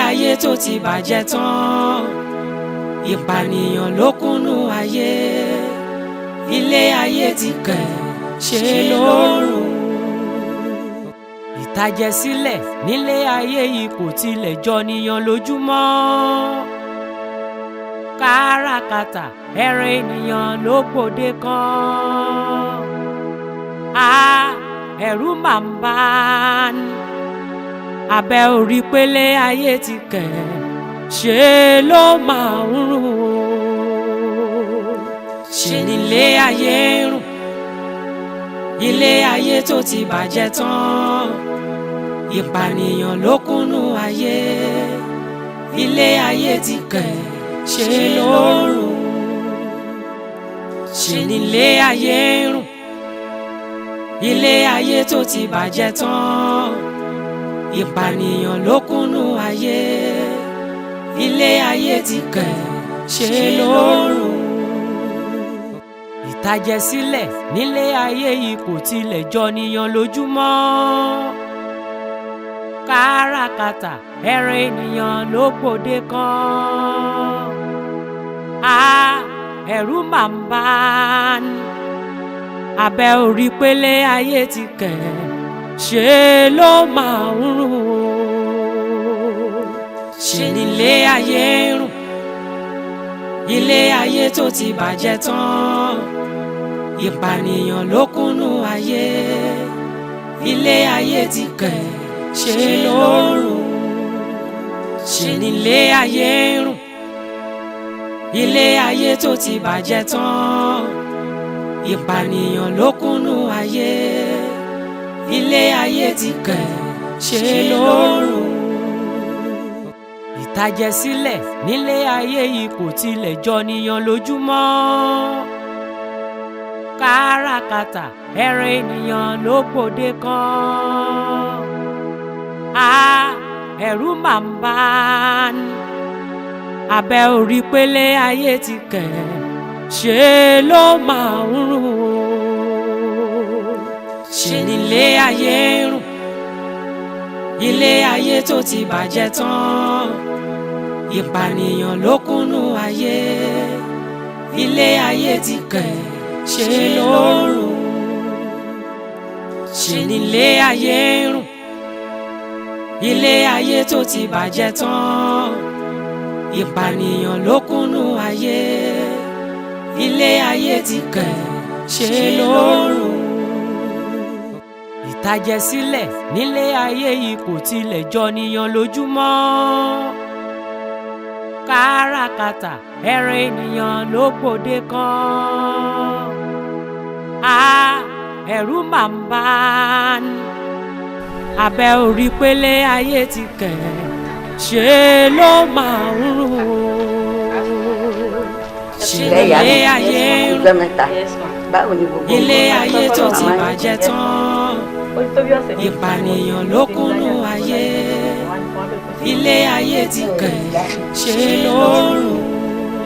ayé tó ti bàjẹ́ tán, ìpànìyàn ló kúnnú ayé. Ilé ayé ti kẹ̀ ṣe lórùn. Ìtàjẹ̀sílẹ̀ nílé ayé yìí kò tilẹ̀ jọniyàn lójúmọ́. Káràkátà ẹran ènìyàn ló gbòde kan. A ẹ̀rù máa ń bá ní. Abẹ́ orí pélé ayé ti kẹ̀ ṣe ló máa ń rùn. Ṣe nílé ayé ń rùn. Ilé ayé tó ti bàjẹ́ tán, ìpànìyàn ló kúnnú ayé. Ilé ayé ti kẹ̀ ṣe ló rùn. Ṣe nílé ayé ń rùn. Ilé ayé tó ti bàjẹ́ tán, ìpànìyàn ló kúnnú ayé. Ilé ayé ti kẹ̀ ṣe ló rùn. Ìtàjẹ̀sílẹ̀ nílé ayé yìí kò tilẹ̀ jọniyàn lójúmọ́. Káràkátà ẹran ènìyàn ló gbòde kan. A ẹ̀rù máa ń bá ní. Abẹ́ orí pélé ayé ti kẹ̀ ṣe ló máa ń rùn. Ṣe nílé ayé ń rùn. Ilé ayé tó ti bàjẹ́ tán, ìpànìyàn ló kúnnú ayé. Ilé ayé ti kẹ̀ ṣe ló rùn. Ṣe nílé ayé ń rùn. Ilé ayé tó ti bàjẹ́ tán, ìpànìyàn ló kúnnú ayé. Ilé ayé ti kẹ̀ ṣe ló rùn. Ìtàjẹ̀sílẹ̀ nílé ayé yìí kò tilẹ̀ jọniyàn lójúmọ́. Káràkátà ẹran ènìyàn ló gbòde kan. A ẹ̀rù máa ń bá ní. Abẹ́ orí pélé ayé ti kẹ̀ ṣe ló máa ń rùn. Ṣe nílé ayé ń rùn. Ilé ayé tó ti bàjẹ́ tán, ìpànìyàn ló kúnnú ayé. Ilé ayé ti kẹ̀ ṣe ló rùn. Ṣe nílé ayé ń rùn. Ilé ayé tó ti bàjẹ́ tán, ìpànìyàn ló kúnnú ayé. Ilé ayé ti kẹ̀ ṣe ló rùn. Ìtàjẹ̀sílẹ̀ nílé ayé yìí kò tilẹ̀ jọniyàn lójúmọ́. Káràkátà ẹran ènìyàn ló gbòde kan. A ẹ̀rù máa ń bá ní. Abẹ́ orí pélé ayé ti kẹ̀ ṣe ló máa ń rùn. Ṣe nílé ayé ń rùn. Ilé ayé tó ti bàjẹ́ tán, ìpànìyàn ló kúnnú ayé. Ilé ayé ti kẹ̀ ṣe ló rùn.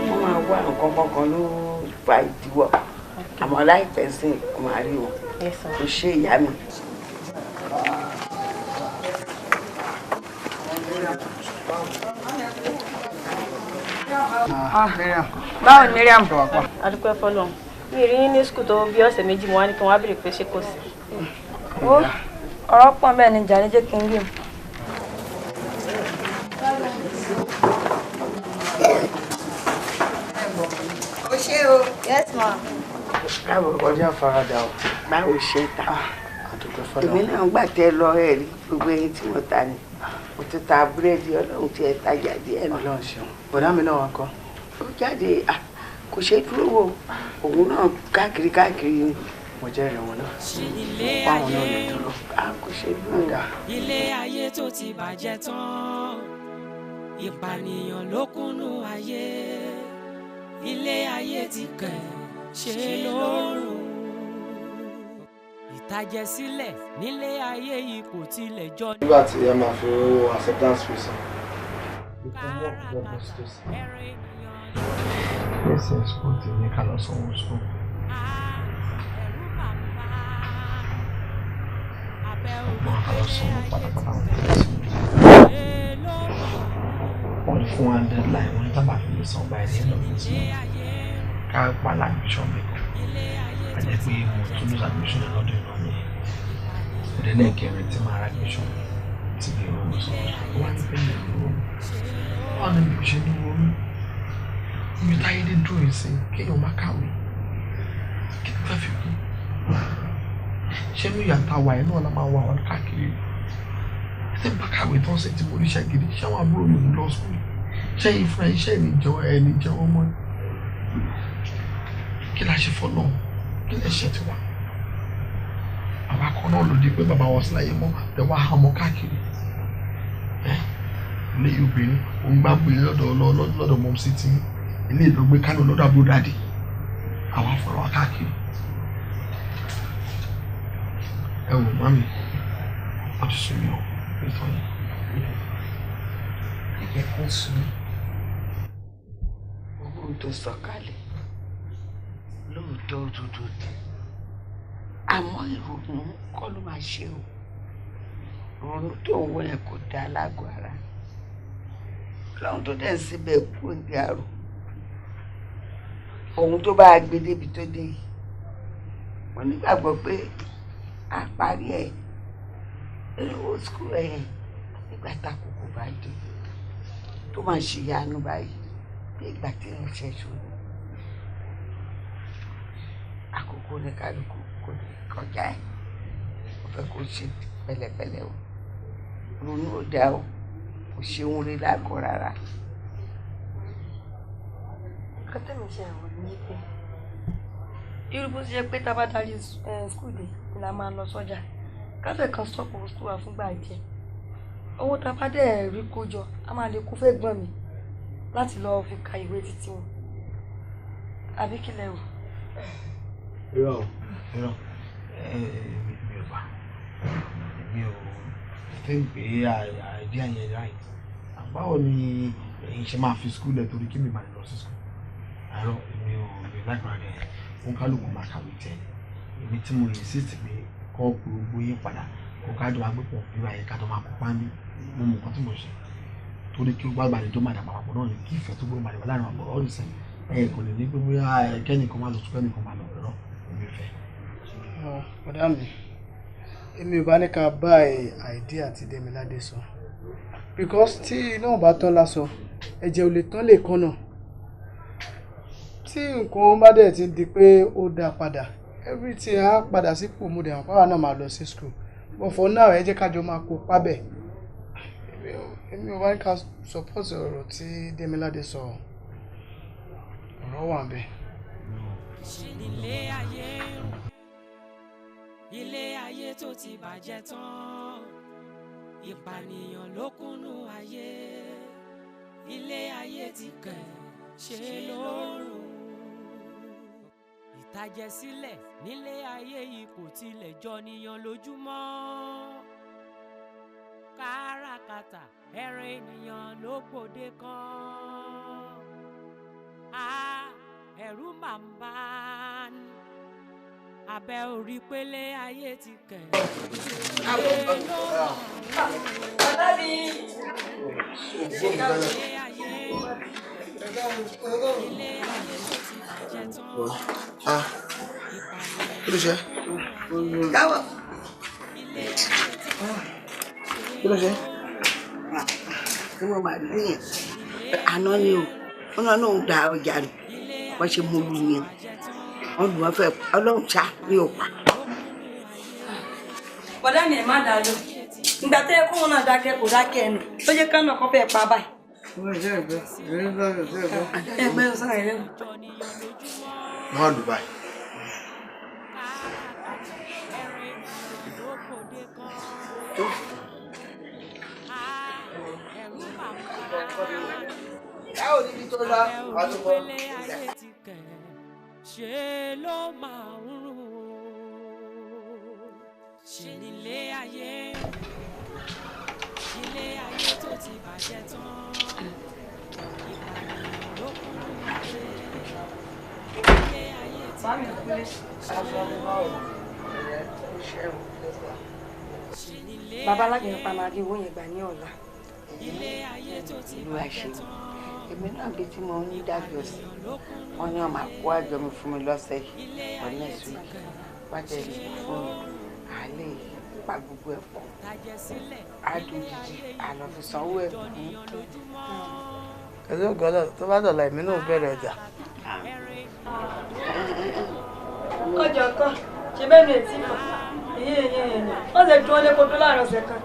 Wọ́n máa wá nǹkan kankan ló fa ìdíwọ́, àmọ́ láìpẹ́ sí i máa rí wọn. Kò ṣe ìyá mi. Báwo ni Mariam? Adúpẹ́ fọ́lọ́run. Mi rí ní skul tó bí ọ̀sẹ̀ méjì, mo wá ní kí wọ́n á béèrè pé ṣé kò sí. Ó ọ̀rọ̀ pọ̀ bẹ́ẹ̀ ni jàre, jẹ́ kí n rí o. O ṣé o. Yes ma. Káàbọ̀ kọjá faradà o. Báwo ṣe ta? Adúpẹ́ fọ́lọ́run. Èmi náà gbà tẹ́ lọ ẹ̀ rí gbogbo ẹyin tí mo ta ni. Mo ti ta búrẹ́dì, Ọlọ́run ti ẹ̀ tajà díẹ̀ nù. Ọlọ́run ṣeun. Bọ̀dá mi náà wá kọ́. Ó jáde, kò ṣe dúró wò, òun náà káàkiri káàkiri ni. Mo jẹ́rìí wọn náà. Báwọn náà lè dúró. Kò ṣe dúró. Ilé ayé tó ti bàjẹ́ tán, ìpànìyàn ló kúnnú ayé. Ilé ayé ti kẹ̀ ṣe ló rùn. Ìtàjẹ̀sílẹ̀ nílé ayé yìí kò tilẹ̀ jọ. Nígbà tí ẹ máa fi owó acceptance fee san. Yes, school ti ní ká lọ sanwó school. Ọgbọ́n ká lọ sanwó pátápátá wọn ti lọ sanwó. Wọ́n fún wa deadline wọ́n ní tábà fi lè san by the end of this month. Ká pa admission mi kan. A jẹ́ pé mo tún lose admission lọ́dún iná mi. Òde lẹ́ẹ̀kẹrin tí màá ra admission ti bí owó sọ. Wọ́n á ní pé mi ò lówó. Wọ́n á ní bí mo ṣe ní owó. Ibi táyé dé dúró yìí sí kéèyàn má kàwé. Kí ló fẹ́ fi kú? Ṣé inú ìyàtọ̀ àwa yẹn náà la máa wà wọn káàkiri? Tí n bá kàwé tán sí ti mo ríṣẹ́ gidi, ṣé àwọn àbúrò mi ò lọ sùkúl? Ṣé ìfúnra iṣẹ́ mi jọ ẹni jẹ́ ọmọ ni? Kí la ṣe fọ́nà? Kí lè ṣe tiwa? Bàbá kan náà ló di pé bàbá wọn sí láyé mọ́, tẹ wá hàn mọ́ káàkiri. Ilé obìnrin, òun gbá gbé lọ́dọ̀ mọ́ sí ti ilé ìlọgbé Kánò lọ́dọ̀ àbúrò dáàdì. Àwa fúnra wa káàkiri. Ẹ wò mami, wọ́n ti sún mi o, nítorí. Ẹ jẹ́ kó sún. Owó tó sọ̀kalẹ̀ lóòótọ́ òdodo ni. Àmọ́ ìrònú kọ́ ló máa ṣe o. Ìrònú tó ń wọ yẹn kò dáa lágọ̀ọ́ ara. Ọlọ́run tó dẹ̀ ń síbẹ̀ kú ní àrò. Ohun tó bá gbé débi tó dé yìí. Mo nígbàgbọ́ pé a parí ẹ̀ lówó skul ẹ̀ nígbà tákòókò bá dé tó máa ṣe ìyanu báyìí bí ìgbà tí èèyàn ṣe ṣòro àkókò ní kálukú kò ní kọjá ẹ̀. Mo fẹ́ kó ṣe pẹ̀lẹ́pẹ̀lẹ́ o, ronú ò dá o, kò ṣe ohun rí lágọ̀ọ́ rárá. Nǹkan tẹ̀mí ṣe ẹ̀rọ ní pé irú bó ṣe jẹ́ pé tá a bá darí skul dé ni la máa lọ sọ́jà káfẹ́ kan stop owó skul wa fúngbà díẹ̀. Owó tá a bá dẹ̀ rí kó jọ a máa lè kó fẹ́ gbọ́n mi láti lọ́ọ́ fi ka ìwé títí wọn. Àbí kí lẹ rò? Irọ́ irọ́, mi ò bá mi ò think pé idea yẹn right. Báwo ni ẹ̀yin ṣe máa fi skul lẹ̀ torí kí mi máa lọ sí skul? Àárọ̀ èmi ò mi lágbára rẹ̀, òun kálukú máa kàwé tẹ̀. Èmi tí mo insist pé kọ́ gbogbo yín padà kó kájọ máa gbé pọ̀ bí wáyé kájọ máa kópa ní mo mọ nǹkan tí mo ṣe. Torí kí ó gbàgbà lè jọ máa dàgbà papọ̀ náà ni kí ìfẹ́ tó gbé máa dàgbà láàrin àbọ̀ all the same. Ẹ kò lè ní pé bóyá kẹ́nìkan máa lọ sùn kẹ́nìkan máa lọ rọ èmi fẹ́. Ọ̀dà mi, èmi ò bá ní ká bá idea àti Demilade sọ. Because tí iná ò bá tán lásọ, ẹ̀jẹ̀ ò lè tán lè kán náà. Tí nǹkan bá dẹ̀ ti di pé ó dá padà, everything á padà sípò mo dẹ̀ hàn pàwọn náà máa lọ sí school. But for now, ẹ jẹ́ ká jọ máa kó pábẹ̀. Èmi ò bá ní ká support ọ̀rọ̀ tí Demilade sọ. Ọ̀rọ̀ wà ńbẹ̀. Ilé ayé rùn, ilé ayé tó ti bàjẹ́ tán, ìpànìyàn ló kúnnú ayé, ilé ayé ti kẹ̀ ṣe lórùn. Ìtàjẹ̀sílẹ̀ nílé ayé yìí kò tilẹ̀ jọniyàn lójúmọ́. Káràkátà ẹran ènìyàn ló gbòde kan. Ẹ̀rù máa ń bá ní. Abẹ́ orí pélé ayé ti kẹ̀. Bàbá mi. Ah, kí ló ṣe? Káwọ̀. Kí ló ṣe? Kí mo máa rí yẹn? Àná ni o, wọ́n náà ń da ọjà nù, wọ́n ṣe mú lu yẹn. Wọ́n lù wọ́n fẹ́ Ọlọ́run ṣá ní òpá. Bọ̀dá mi ẹ̀ má dá lọ. Ìgbà tó yẹ kóun náà dákẹ́ kò dákẹ́ ẹnu tó jẹ́ kánà kan fẹ́ pa báyìí. Ẹgbẹ́ ọ̀sán rẹ̀ lẹ́nu. Wọ́n á lù báyìí. Báwo níbi tó lọ? Ọdún bọ́. Ṣe ló máa ń rùn ṣe nílé ayé, ilé ayé tó ti bàjẹ́ tán, ìpànìyàn ló kún ayé, ilé ayé ti bàjẹ́ ṣe nílé Bàbá alágbèrè pa máa rí owó yẹn gbà ní ọ̀la. Ìlú àṣẹ èmi náà bí tí mo ń dájọ́ sí wọn ní wọn máa kó àjọ mi fún mi lọ́sẹ̀ yìí or next week wájà lè fún mi àlè pa gbogbo ẹ̀ pọ̀ àdójijì àlọ́ fi sanwó ẹ̀ fún. Pẹ̀lú ògbọ́dọ̀ tó bá dọ̀la èmi náà bẹ̀rẹ̀ ọjà. Ọjà kan ṣe bẹ́ẹ̀ ni ètí mọ̀ èyí èyí èyí wọ́n ṣe dún ọlẹ́kọ̀ọ́ tó láàrin ọ̀sẹ̀ kan.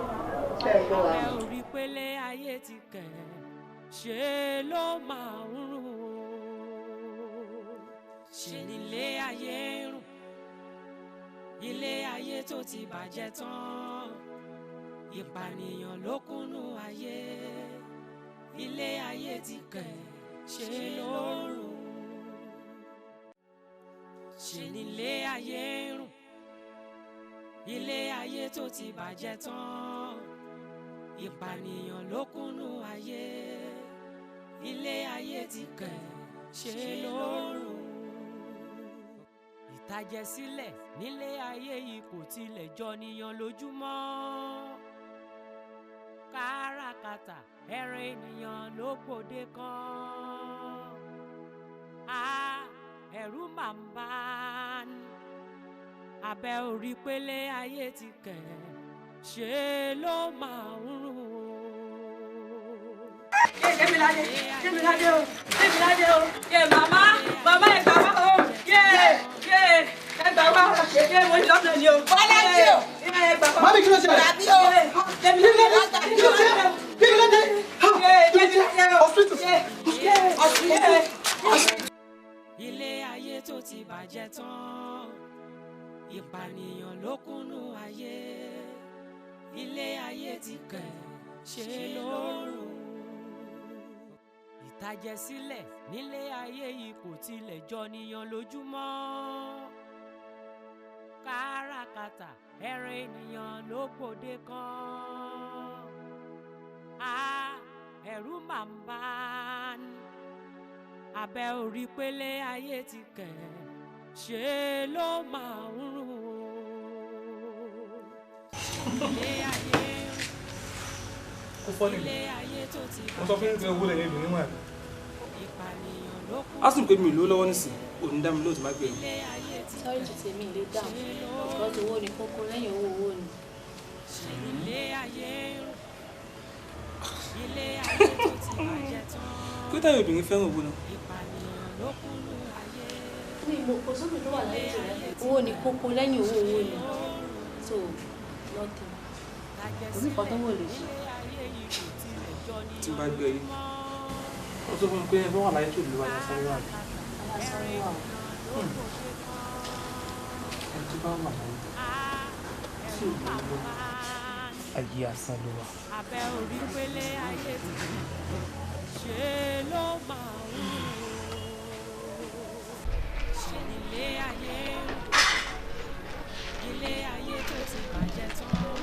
Orí pélé ayé ti kẹ̀ ṣe ló máa ń rùn o, ṣe nílé ayé ń rùn, ilé ayé tó ti bàjẹ́ tán, ìpànìyàn ló kúnnú ayé, ilé ayé ti kẹ̀ ṣe ló ń rùn, ṣe nílé ayé ń rùn, ilé ayé tó ti bàjẹ́ tán, ìpànìyàn ló kúnnú ayé, ilé ayé ti kẹ̀ ṣe ló ń rùn. Ìtàjẹ̀sílẹ̀ nílé ayé yìí kò tilẹ̀ jọniyàn lójúmọ́, káràkátà ẹran ènìyàn ló gbòde kan, a ẹ̀rù máa ń bá ní abẹ́ orí pélé ayé ti kẹ̀ ṣe ló máa ń rùn o. Démiládé, Démiládé o, Démiládé o, yé màmá, màmá ẹ gbà wá o, yé yé ẹ gbà wá, yé mo ní lọ́nà ni o. Bọ́lájí o, yé ẹ gbà wá. Mami kí ló ṣẹlẹ̀? Tàbí o, Démiládé, Kí ló ṣe? Démiládé! yé Démiládé o, Hospital! yé yé. Ilé ayé tó ti bàjẹ́ tán, ìpànìyàn ló kúnnú ayé, ilé ayé ti kẹ̀ ṣe ló ń rùn. Ìtàjẹ̀sílẹ̀ nílé ayé yìí kò tilẹ̀ jọniyàn lójúmọ́, káràkátà ẹran ènìyàn ló gbòde kan, a ẹ̀rù máa ń bá ní abẹ́ orí pélé ayé ti kẹ̀ ṣe ló máa ń rùn o. Ilé ayé Kó fọ́ nìyí. ilé ayé tó ti Mo sọ fún yín pé owó lẹ́yìn obìnrin wà ní. ìpànìyàn ló kún Á sì pé mi ò lówó lọ́wọ́ nísìn, ò ní dá mi lóòótọ́ má gbé mi. ilé ayé ti Sorry to say mi lè dáhùn because owó ni kókó lẹ́yìn owó owó ni. ṣe ilé ayé ń rùn, ilé ayé tó ti bàjẹ́ tán, Kí ló táyà obìnrin fẹ́ràn owó náà? ìpànìyàn ló kúnnú ayé. Mi mọ̀ kò sóbì tó wà láyé tó rẹ̀. Owó ni kókó lẹ́yìn owó owó ni. So nothing. Kò sí nǹkan tó wò lè ṣe. Tí n bá gbé yìí. Ó sọ fún mi pé ẹgbẹ́ wà láyé tó lè wájà sáré wà ní. Alásán wà o. Ẹni tó bá wà láyé tí ò lè lọ. Ayé asán ló wà. Abẹ́ orí pélé ayé ti ṣe ló máa ń rùn o. Ṣe nílé ayé ń rùn, ilé ayé tó ti bàjẹ́ tán,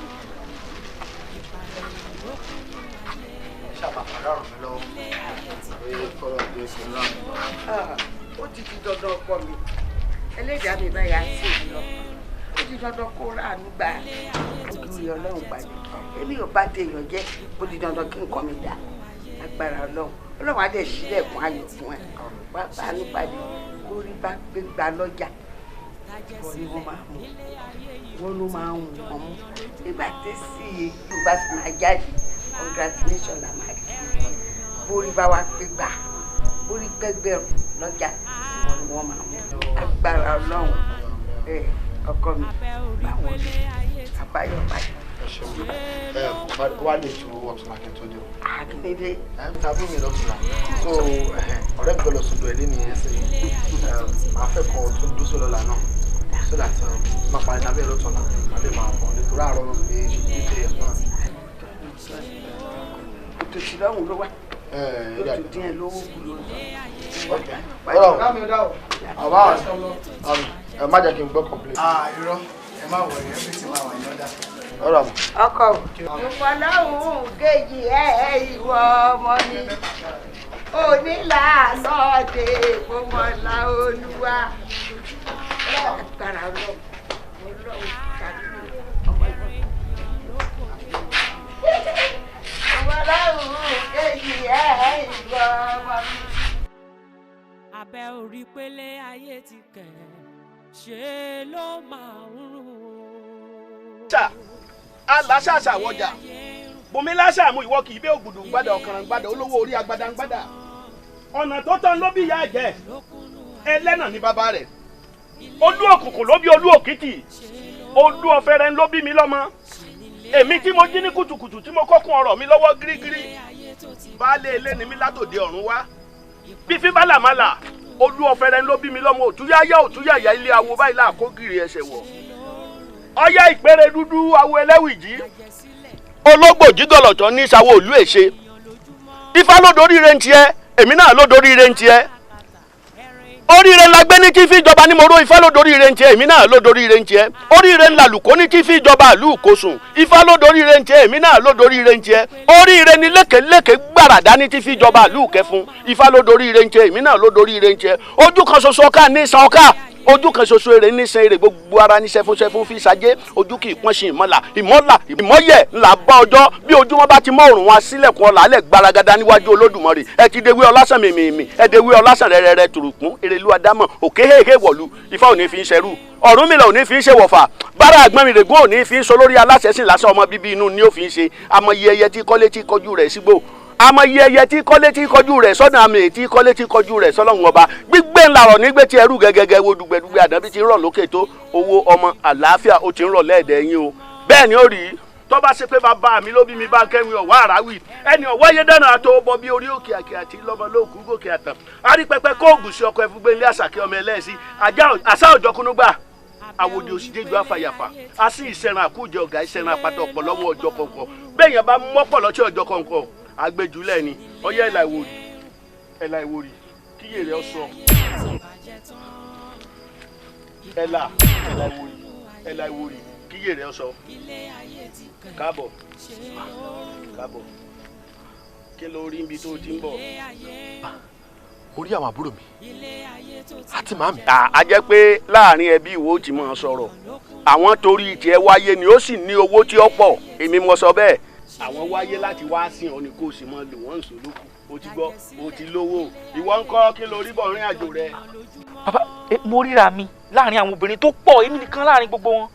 ìpànìyàn ló kúnnú ayé, Ṣáà pàdé ọ̀rọ̀ mi lọ́wọ́. ilé ayé ti Pé kọ́lọ̀ dé sí náà. Ó ti di dandan ọkọ mi, ẹlẹ́dàá mi báyà sí i lọ, ó di dandan kó ráàánú gbà ojú rí ọlọ́run pàdé. Èmi ò bá téèyàn jẹ́, ó di dandan kí nǹkan mi dà agbára ọlọ́run. Ọlọ́run á dẹ̀ sílẹ̀kùn ayọ̀ fún ẹ, wá bánú pàdé kórí bá gbé gbà lọ́jà wọ́n ni wọ́n máa mú, wọ́n ló máa ń wọ́n mú nígbà tí sí i tó bá fi máa jáde. Congratulation la máa kí bórí bá wá gbé gbà, bórí gbẹgbẹrún lọ́jà wọ́n ni wọ́n máa mú agbára ọlọ́run. Ẹ ọkọ mi báwọn àbáyọ báyọ. Ẹ ṣeun. Ẹ wá lè ju ọ̀túnla kí n tó dé o. Àkíndé. Ẹ ń ta bí mi lọ́túnla. So ọ̀rẹ́ mi gbọ́dọ̀ sọ̀dọ̀ ẹ̀ lé nìyẹn sí. Màá fẹ́ kọ́ tó dúró sọ̀rọ̀ lọ́la náà. So that máa parí tàbí ẹ̀ lọ́túnla. Màá lè máa bọ̀ nítorí àárọ̀ mi ṣe dídé ẹ̀ náà. Òtòṣì lọ́hùn ló wà. Lótú díẹ̀ lówó kú ló ń sọ. Àbá ẹ má jẹ́ kí n gbọ́ complain. Ah, irọ́, ẹ má wọ̀rẹ̀, everything máa wà ní ọ̀dà. Ọ̀rọ̀ àmọ́. Ọkọ o. Ìfọlọ́hún kejì ẹ ìwọ ọmọ mi. Onílà lọ́ọ̀dẹ ìfowópamọ́ olúwa. Agbára ọlọ́run. Ọlọ́run tàbí ọmọ ìwọ. Ọmọ Ọlọ́run kejì ẹ̀ ìwọ ọmọ mi. Abẹ́ orí pélé ayé ti kẹ̀ ṣe ló máa ń rùn o. Aláṣàṣà wọjà bùnmi láṣà mú ìwọ kì í bẹ́ ògùdù gbadà ọ̀kàràn gbadà olówó orí agbada gbadà ọ̀nà tó tán ló bí ìyá ẹ̀jẹ̀ ẹlẹ́nà ní bàbá rẹ̀ olú òkùnkùn ló bí olú òkìtì olú ọ̀fẹ́rẹ́ ló bí mi lọ́mọ èmi tí mo jí ní kùtùkùtù tí mo kọ́kún ọ̀rọ̀ mi lọ́wọ́ gírígírí baálé ilé ni mi látòde ọ̀run wá fífi bálàmálà olú ọ̀fẹ́rẹ́ ló bí mi lọ́mọ òtúyáyá òtúyàyá ilé awo báyìí láàkó gírí ẹsẹ̀ wọ̀ ọyá ìpèrè dúdú awo ẹlẹ́wìjì ológbòjì gọlọ̀tọ̀ ní ìsàwọ̀ òlú èṣe ifá ló dorí ire ń tiẹ̀ èmi náà ló dorí ire ń tiẹ̀ oríire la gbé ní tí fi jọba ní moro ifá ló dorí ire ń tiẹ̀ èmi náà ló dorí ire ń tiẹ̀ oríire ńlá lùkó ní tí fi jọba ìlú Ìkosùn ifá ló dorí ire ń tiẹ̀ èmi náà ló dorí ire ń tiẹ̀ oríire ní lékeléke gbàràdá ní tí fi jọba ìlú Ìkẹfun ifá ló dorí ire ń tiẹ̀ èmi náà ló dorí ire ń tiẹ̀ ojú kan ṣoṣo ọkà ní san ọkà ojú kan ṣoṣo èrè ní san èrè gbogbo ara ní sẹfúnsẹfún fi ṣajé ojú kì í pọ́n sí ìmọ̀là ìmọ̀là ìmọ̀yẹ̀ ńlá bá ọjọ́ bí ojúmọ́ bá ti mọ́ òrùn wa sílẹ̀kùn ọ̀la alẹ́ gbaragada níwájú Olódùmarè ẹ ti dewé ọlásàn mìmìmì ẹ dewé ọlásàn rẹ̀rẹ̀rẹ̀ tùrùkún èrèlú adámọ̀ òkè hèhè wọ̀lú ifá ò ní fi ń ṣẹrú Ọ̀rúnmìlà ò ní fi ń ṣe wọ̀fà bára àgbọ̀nmìrègún ò ní fi ń sọ lórí aláṣẹ́sìn lásán ọmọ bíbí inú ni ó fi ń ṣe amọ̀yẹ ẹyẹ tí kọ́lé tí kọjú rẹ̀ sígbó amọ̀yẹ ẹyẹ tí kọ́lé tí kọjú rẹ̀ sọ́nà àmì tí kọ́lé tí kọjú rẹ̀ sọ́lọ́hún ọba gbígbé ńlarọ̀ nígbé tí ẹrú gẹ́gẹ́gẹ́ wo dùgbẹ̀dùgbẹ̀ àdàbí ti ń rọ̀ lókè tó owó ọmọ àlàáfíà ó ti ń rọ̀ lẹ́ẹ̀dẹ̀ yín o bẹ́ẹ̀ ni ó rí tó bá ṣe pé bàbá mi ló bí mi bá kẹ́rin ọ̀wá àràwì ẹni ọ̀wá yé dáná àtọ́ bọ bí orí òkè àkè àti lọ́mọ lóòkú gòkè àtàn àrípẹpẹ kóògùn sí ọkọ̀ ẹ̀fúgbé ilé àṣàkẹ́ ọmọ ẹlẹ́sì àṣà òjọkúnúgbà àwòdì òsìdéjú àfàyàfà àsì ìṣẹ̀ràn àkújẹ ọ̀gá ìṣẹ̀ràn àpàtà ọ̀pọ̀lọ́wọ́ ọjọ́ kọ̀ọ̀kan bẹ́ẹ̀ yẹn bá mọ́pọ̀lọ́ tí ọjọ́ kọ̀ọ̀kan agbẹjulẹ ni ọyẹ ẹlà ìwòrì ẹlà ìwòrì kíyè rẹ sọ ẹlà ẹlà ìwòrì ẹlà ìwòrì kíyè rẹ sọ káàbọ̀ káàbọ̀ kí ló rí ibi tó ti ń bọ̀. Mo rí àwọn àbúrò mi àti màmí. A jẹ́ pé láàrin ẹbí ìwọ ti máa sọ̀rọ̀ àwọn torí tiẹ̀ wáyé ni ó sì ní owó tí ó pọ̀ èmi mo sọ bẹ́ẹ̀. Àwọn wáyé láti wá sìn ọ ni kó o sì máa lò wọ́n sọ lókù o ti gbọ́ o ti lówó ìwọ ń kọ́ kí ló rí bọ̀ rìn àjò rẹ. Bàbá mo ríra mi láàrin àwọn obìnrin tó pọ̀ èmi nìkan láàrin gbogbo wọn.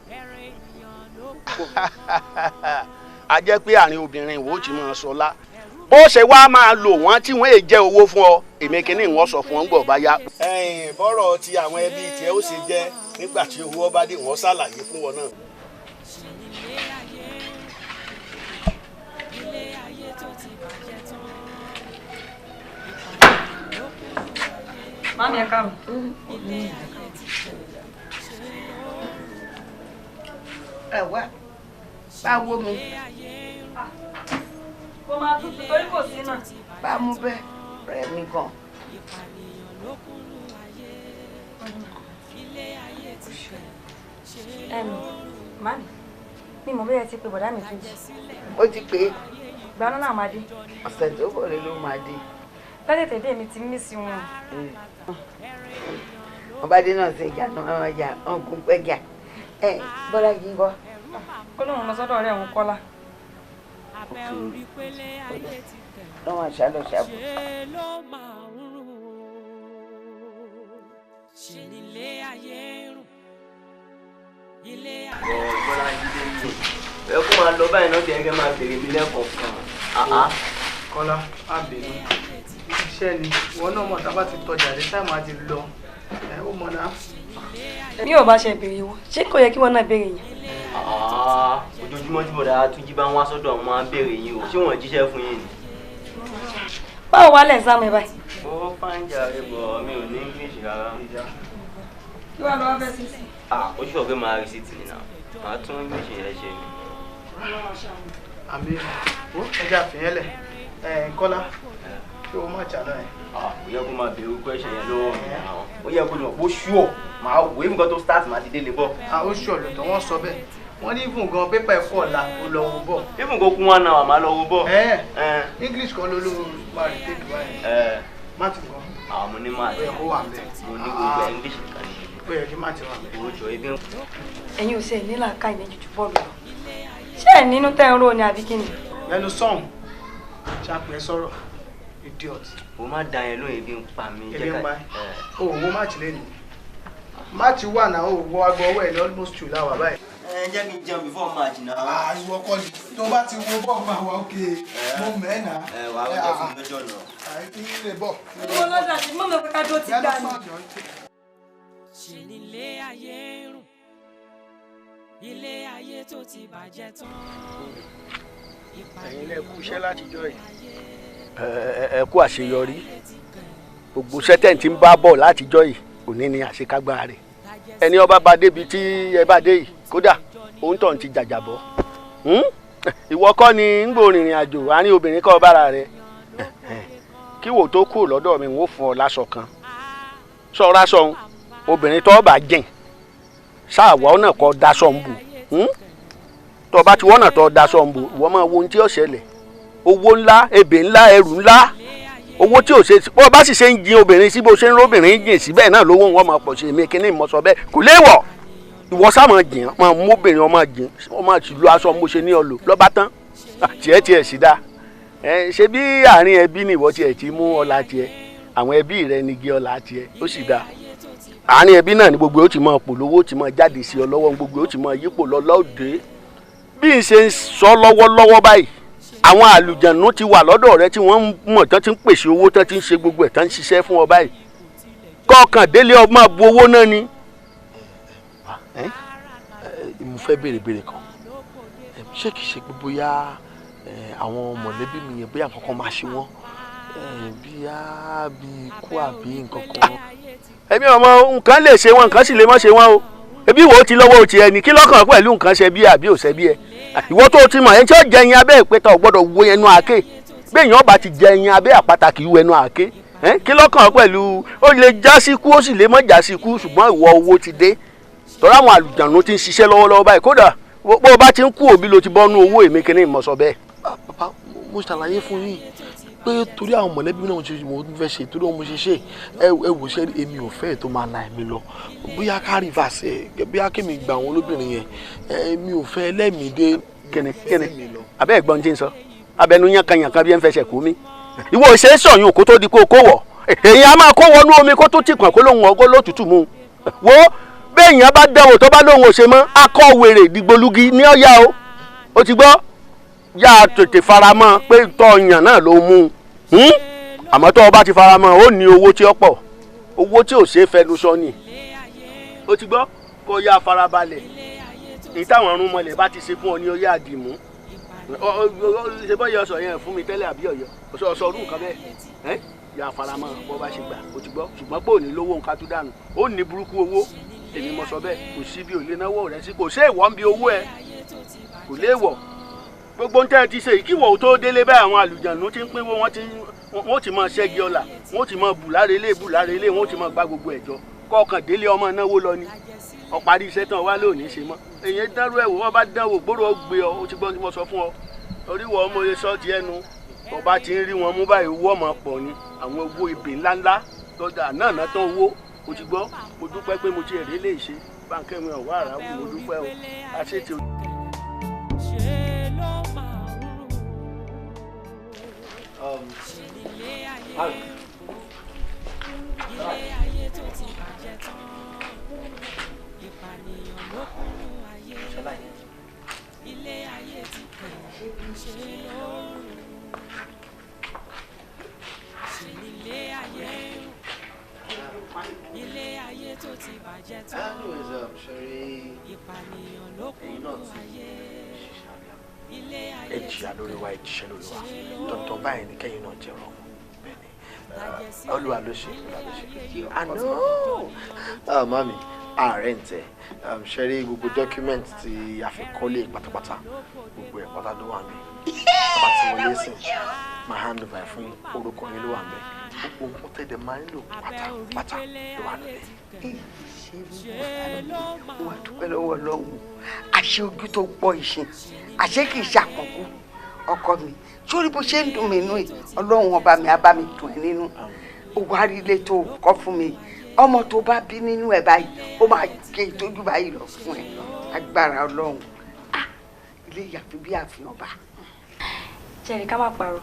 A jẹ́ pé àárín obìnrin ìwọ ti máa sọlá bó ṣe wá máa lò wọ́n tí wọ́n èè jẹ́ owó fún ọ èmi kìíní wọ́n sọ fún ọ ń gbọ̀ bá yá. Bọ́rọ̀ ti àwọn ẹbí tiẹ̀ ó ṣe jẹ́ nígbà tí owó bá dé wọ́n ṣàlàyé fún wọn náà. Mami ẹ káàbọ̀. Ẹ wá bá wo mi. Kò máa tutù torí kò sí náà. Bá mú bẹ́ẹ̀ rẹ̀ mi gan. Mami, mi mọ̀ bóyá ẹ ti pe bọ̀dá mi Túnjí. Ó ti pè é. Ìgbà náà máa dé. Ọ̀sẹ̀ tó bọ̀ ló máa dé. Lọ́tẹ̀tẹ̀ dé mi ti mí sí wọn. Ọba dé náà ṣe ìjà náà wọn jà ọ̀gùn pẹ́jà. Ẹ Bọ́lá yìí ń kọ́. Ó lóun lọ sọ́dọ̀ ọ̀rẹ́ òun Kọ́lá. Lọ́wọ́n àṣà lọ ṣàbọ̀. Bọ́lá jíde ní ẹ kó máa lọ báyìí náà kẹ́kẹ́ máa bèrè mi lẹ́kọ̀ọ̀kan. Kọ́lá má bínú iṣẹ́ ni ìwọ náà mọ̀ tá a bá ti tọjà dé táìmù á ti lọ ẹ ó mọ̀ náà. Bí ò bá ṣe béèrè wọn ṣé kò yẹ kí wọn náà béèrè yẹn. Ojoojúmọ́ tí bọ̀dá Túnjí bá ń wá sọ́dọ̀ àwọn máa ń béèrè yín o ṣé wọ́n jíṣẹ́ fún yín ni. Báwo wá lẹ̀ ń sáàmù ẹ báyìí. Ó fáńjà rẹ bọ̀ mi ò ní English rárá. Kí wàá lọ́wọ́ fẹ́ sí sí. Ó ṣùgbọ́n pé màá rìsíìtì ni náà màá tún English yẹn ṣe ni. Àmì ó ẹja àfihàn lẹ ẹ Kọ́lá ṣé o má jà náà ẹ. Ó yẹ kó máa béèrè question yẹn lọ́wọ́ mi náà ó yẹ kó lọ bó ṣúọ̀ máa wò é nǹkan tó start máa ti délé bọ̀. Ó ṣùọ̀ lọ́tọ̀ wọ́n sọ bẹ́ẹ̀ wọ́n ní even gan pépà ẹ̀kọ́ ọ̀la ó lọ wo bọ̀. Even kó kún one hour máa lọ wo bọ̀. English kan ló ló máa rí tètè báyìí. Math kan. Àwọn mo ní math. Ó yẹ kó wà ńbẹ̀. Mo ní gbogbo English kan ní. Ó yẹ kí math wà ńbẹ̀. Owó jọ ebi ń. Ẹ̀yin ò ṣe ní làákàyè méjì ju bọ́ọ̀lù lọ. Ṣé ẹ̀ nínú tẹ́ ń rò ní àbí kí ni? Lẹ́nu sọ̀hún Ṣàpẹ́ sọ̀rọ̀ idiot. O má da yẹn lóhùn, ebi ń pa mí. Ebi ń pa ẹ́. O wo match lẹ́nu. Match wà náà, o wo aago ọwọ́ ẹ̀ ní almost 2 láwà báyìí. Ẹ jẹ́ kí n jẹun before match náà. Ìwọ kọ́ ni tó bá ti wo bọ́ọ̀ máa wà ókè mo mẹ́ náà. Ẹ wàá wọ́n fún mi lọ́jọ́ náà. Àìsí lè bọ̀. Owó lọ́dà tí mọ́mọ́ pé ká dó ti gbà ní. Ṣe nílé ayé rùn, ilé ayé tó ti bàjẹ́ tán. Ẹ̀yin lẹ kú iṣẹ́ látijọ́ yìí. Ẹ kú àṣeyọrí. Gbogbo iṣẹ́ tẹ̀ ń ti ń bá bọ̀ látijọ́ yìí òní ni àṣekágbá rẹ̀. Ẹni ọba bá débi tí ẹ bá dé yìí kódà òun tó ń ti jàjàbọ́. Ìwọ kọ́ ni ń gbòòrìnrìn àjò àárín obìnrin kọ́ bára rẹ̀. Kí wò tó kúrò lọ́dọ̀ mi ń wò fún ọ láṣọ kan. Sọ ráṣọ òun obìnrin tó bá jìn sáàwọ̀ náà kọ́ daṣọ ń bò. Tó bá ti wọ́n náà tó daṣọ ń bò, ìwọ máa wo ohun tí ó ṣẹlẹ̀. Owó ńlá, ebè ńlá, ẹrù ńlá, owó tí ò ṣe bó bá sì ṣe ń jin obìnrin sí bó ṣe ń róbìnrin jìn sí bẹ́ẹ̀ náà lówó wọn máa pọ̀ sí. Èmi kíní ìmọ̀ sọ bẹ́ẹ̀ kò léèwọ̀. Ìwọ sá máa jìn, máa mú obìnrin ọmọ jìn, ọmọ ti lu aṣọ mo ṣe ní ọlò lọ́ba tán. Tiẹ̀ tiẹ̀ sì dáa. Ṣe bí àárín ẹbí ni ìwọ tiẹ̀ ti mú ọlá tiẹ̀, àwọn ẹbí rẹ ni igi ọlá tiẹ̀, ó sì dáa. Àárín ẹbí náà ni gbogbo ó ti máa pò lówó, ó ti máa jáde sí ọ lọ́wọ́, gbogbo ó ti máa yípo lọ lọ́ọ̀dẹ́. Bí n ṣe ń sọ lọ́wọ́lọ́wọ́ báyìí, àwọn àlùjànnú ti wà lọ́dọ̀ rẹ tí wọ́n ń mọ̀ tán ti ń pèsè owó tán ti ń ṣe gbogbo ẹ̀ tán ń ṣiṣẹ́ fún ọ báyìí. Kọ̀ọ̀kan délé ọmọ bu owó náà ni. Mo fẹ́ béèrè béèrè kan. Ṣé kìí ṣe pé bóyá àwọn mọ̀lẹ́bí mi yẹn bóyá nǹkan kan máa ṣe wọ́n, bíyá bí ikú àbí nǹkan kan? Èmi ọmọ nǹkan lè ṣe wọn, nǹkan sì lè má ṣe wọn o. Ebi wo ti lọ́wọ́ ti ẹni kí lọ́kàn pẹ̀lú nǹkan ṣe bí àbí ò ṣe bí ẹ. Ìwọ tó ti mọ̀ ẹni tí ó jẹ ẹyin abẹ́ ìpẹ́ta ò gbọ́dọ̀ wo ẹnu àáké. Béèyàn ọba ti jẹ ẹyin abẹ́ àpáta kì í wo ẹnu àáké. Kí lọ́kàn pẹ̀lú ó lè já sí kú ó sì lè má já sí kú, ṣùgbọ́n ìwọ owó ti dé. Tọ́lá àwọn àlùjànnú ti ń ṣiṣẹ́ lọ́wọ́lọ́wọ́ báyìí, kódà bó o bá ti ń kú òbí ló ti bọ́nú owó. Èmi kìíní ìmọ̀sọ bẹ́ẹ̀. Bàbá, mo ṣàlàyé fún yín pé torí àwọn mọ̀lẹ́bí náà ṣe mo fẹ́ ṣe, torí wọn mo ṣe ṣe. Ẹ wò ṣe, èmi ò fẹ́ tó máa la ẹ̀mí lọ. Bóyá ká reverse ẹ, bóyá kémi gba àwọn olóbìnrin yẹn, èmi ò fẹ́ ẹlẹ́mìí dé. Kíni kíni abẹ́ ẹ̀gbọ́n tí ń sọ abẹnú yànkan bí ẹ ń fẹsẹ̀ kú mi. Ìwọ ò ṣe é sọ̀yún kó tó di kó kó wọ̀. Èyí á máa kó wọnú omi kó tó tìpọ̀n kó lóhùn ọgọ́ lótùtù mu. Wo béèyàn bá dánwò tó bá lóhùn ò ṣe mọ́, akọ wèrè dìgbòlugi ní ọ̀yà o. Ó ti gbọ́, yá a tètè faramọ́ pé tọ́ yàn náà ló mú un. Àmọ́ tó o bá ti faramọ́, ó ní owó tí ó pọ̀, owó tí ò ṣeé fẹnu sọ ni. Ó ti gbọ́, kó yá a farabalẹ̀. Èyí táwọn ọ̀run mọlẹ̀ bá ti ṣe fún ọ ní ọyá àdìmú. Ṣe bọ́ yọ ọsọ yẹn fún mi tẹ́lẹ̀ àbí ọ̀yọ́ ọsọ ọdún nǹkan bẹ́ẹ̀ yá a faramọ́ bọ́ bá ṣe gbà. Ó ti gbọ́, ṣùgbọ́n pé ò ní lówó nǹkan tó dànù, ó ní burúkú owó. Èmi mo sọ bẹ́ẹ̀, kò sí bí ò lè náwó rẹ sí, kò sí èèwọ̀ ń bi owó ẹ, kò léèwọ̀. Gbogbo ntẹ́ ti ṣe ìkíwọ̀ tó délé báyìí, àwọn àlùjànnú ti ń pínwó, wọ́n ti máa ṣẹ́gi ọ̀la, wọ́n ti máa bù láre ilé, bù láre ilé, wọ́n ti máa gba gbogbo ẹ̀jọ́ kọ̀ọ̀kan délé ọmọ náwó lọ ni. Ọ̀parí iṣẹ́ tán wá lónìí ṣe mọ́ èyí dánrú ẹ̀ wò, wọ́n bá dánwò gbóró gbé ọ. Ó ti gbọ́n tí mo sọ fún ọ torí wọ́n ọmọ yẹn sọ́ọ̀tì ẹnu ọba ti ń rí wọn mú báyìí, owó ọmọ pọ̀ ni, àwọn owó ibè ńláńlá lọ́dà náà ná tán owó. Ó ti gbọ́, mo dúpẹ́ pé mo ti ẹ̀rí lè ṣe báńkẹ́ mi ọ̀wá àrà wù, mo dúpẹ́ o àṣetì. Ṣe ló máa ń rùn. Ṣe nílé ayé rùn, ilé ayé tó ti bàjẹ́ tán, ìpànìyàn ló kúnnú ayé, ilé ayé ti kẹ̀ ṣe ló ń rùn. Ṣe nílé ayé rùn, ilé ayé tó ti bàjẹ́ tán, ìpànìyàn ló kúnnú ayé, ilé ayé Ẹ jìyà lórí wa, ẹ jíṣẹ́ lórí wa, dandan báyìí ni kẹ́yìn náà jẹ̀rọ ọmọ. Bẹ́ẹ̀ ni, Olúwa ló ṣe, Olúwa ló ṣe. Àná mami ààrẹ ń tẹ ṣe rí gbogbo document tí a fi kọ́lé pátápátá, gbogbo ẹ̀ pátá ló wà níbẹ̀. Bàbá tí wọlé sìn máa hand over fún yín, orúkọ yín ló wà níbẹ̀, gbogbo nǹkan tẹ̀lé máa ń lò pátápátá ló wà níbẹ̀. Wà dúpẹ́ lọ́wọ́ Ọlọ́run, àṣẹ ojú tó gbọ́ ìṣe àṣẹ kì í ṣàkókò. Ọkọ mi, sórí bó ṣe ń dùn mí nú yìí, Ọlọ́run ọba mi á bá mi dùn ẹ́ nínú. Ó wá rí ilé tó kọ́ fún mi, ọmọ tó bá bí nínú ẹ̀ báyìí, ó máa gé ìtọ́jú báyìí lọ fún ẹ, agbára Ọlọ́run. Ah, ilé ìyàfi bí àfihàn ọba. Jẹ́rìí ká má parọ́,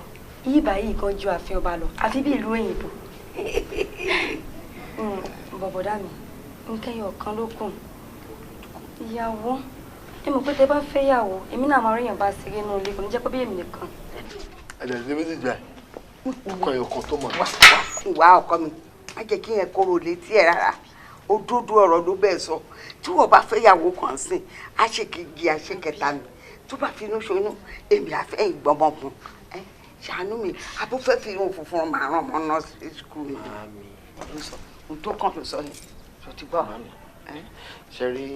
Yí báyìí gan ju ààfin ọba lọ, àfi bí ìlú òyìnbó. Bọ̀bọ̀dá mi, nǹkan ọ̀kan ló kù. Ìyàwó, ẹ mọ̀ pé tẹ bá fẹ́ yàwó, èmi náà máa ríyàn bá ṣeré inú ilé, kò ní jẹ́ pé bí èmi nìkan. Ẹ̀dẹ̀ ní méjì jẹ́ ọkọ ẹ̀ ọkọ tó mọ̀. Wá ọkọ mi, má jẹ́ kí yẹn kóró létí ẹ̀ rárá. Òdodo ọ̀rọ̀ ló bẹ́ẹ̀ sọ. Tí wọ́n bá fẹ́ yàwó kan sìn, á ṣe kejì, á ṣe kẹta mi. Tó bá finú ṣoyún, èmi àfẹ́ ìgbọ́mọkùn. Ṣàánú mi, abúfẹ́ fi irun funfun máa ràn mọ́ nọ́ọ̀sì skul mi. Ohun tó kàn ló sọ ni, ṣó ti gbọ́? Ṣe rí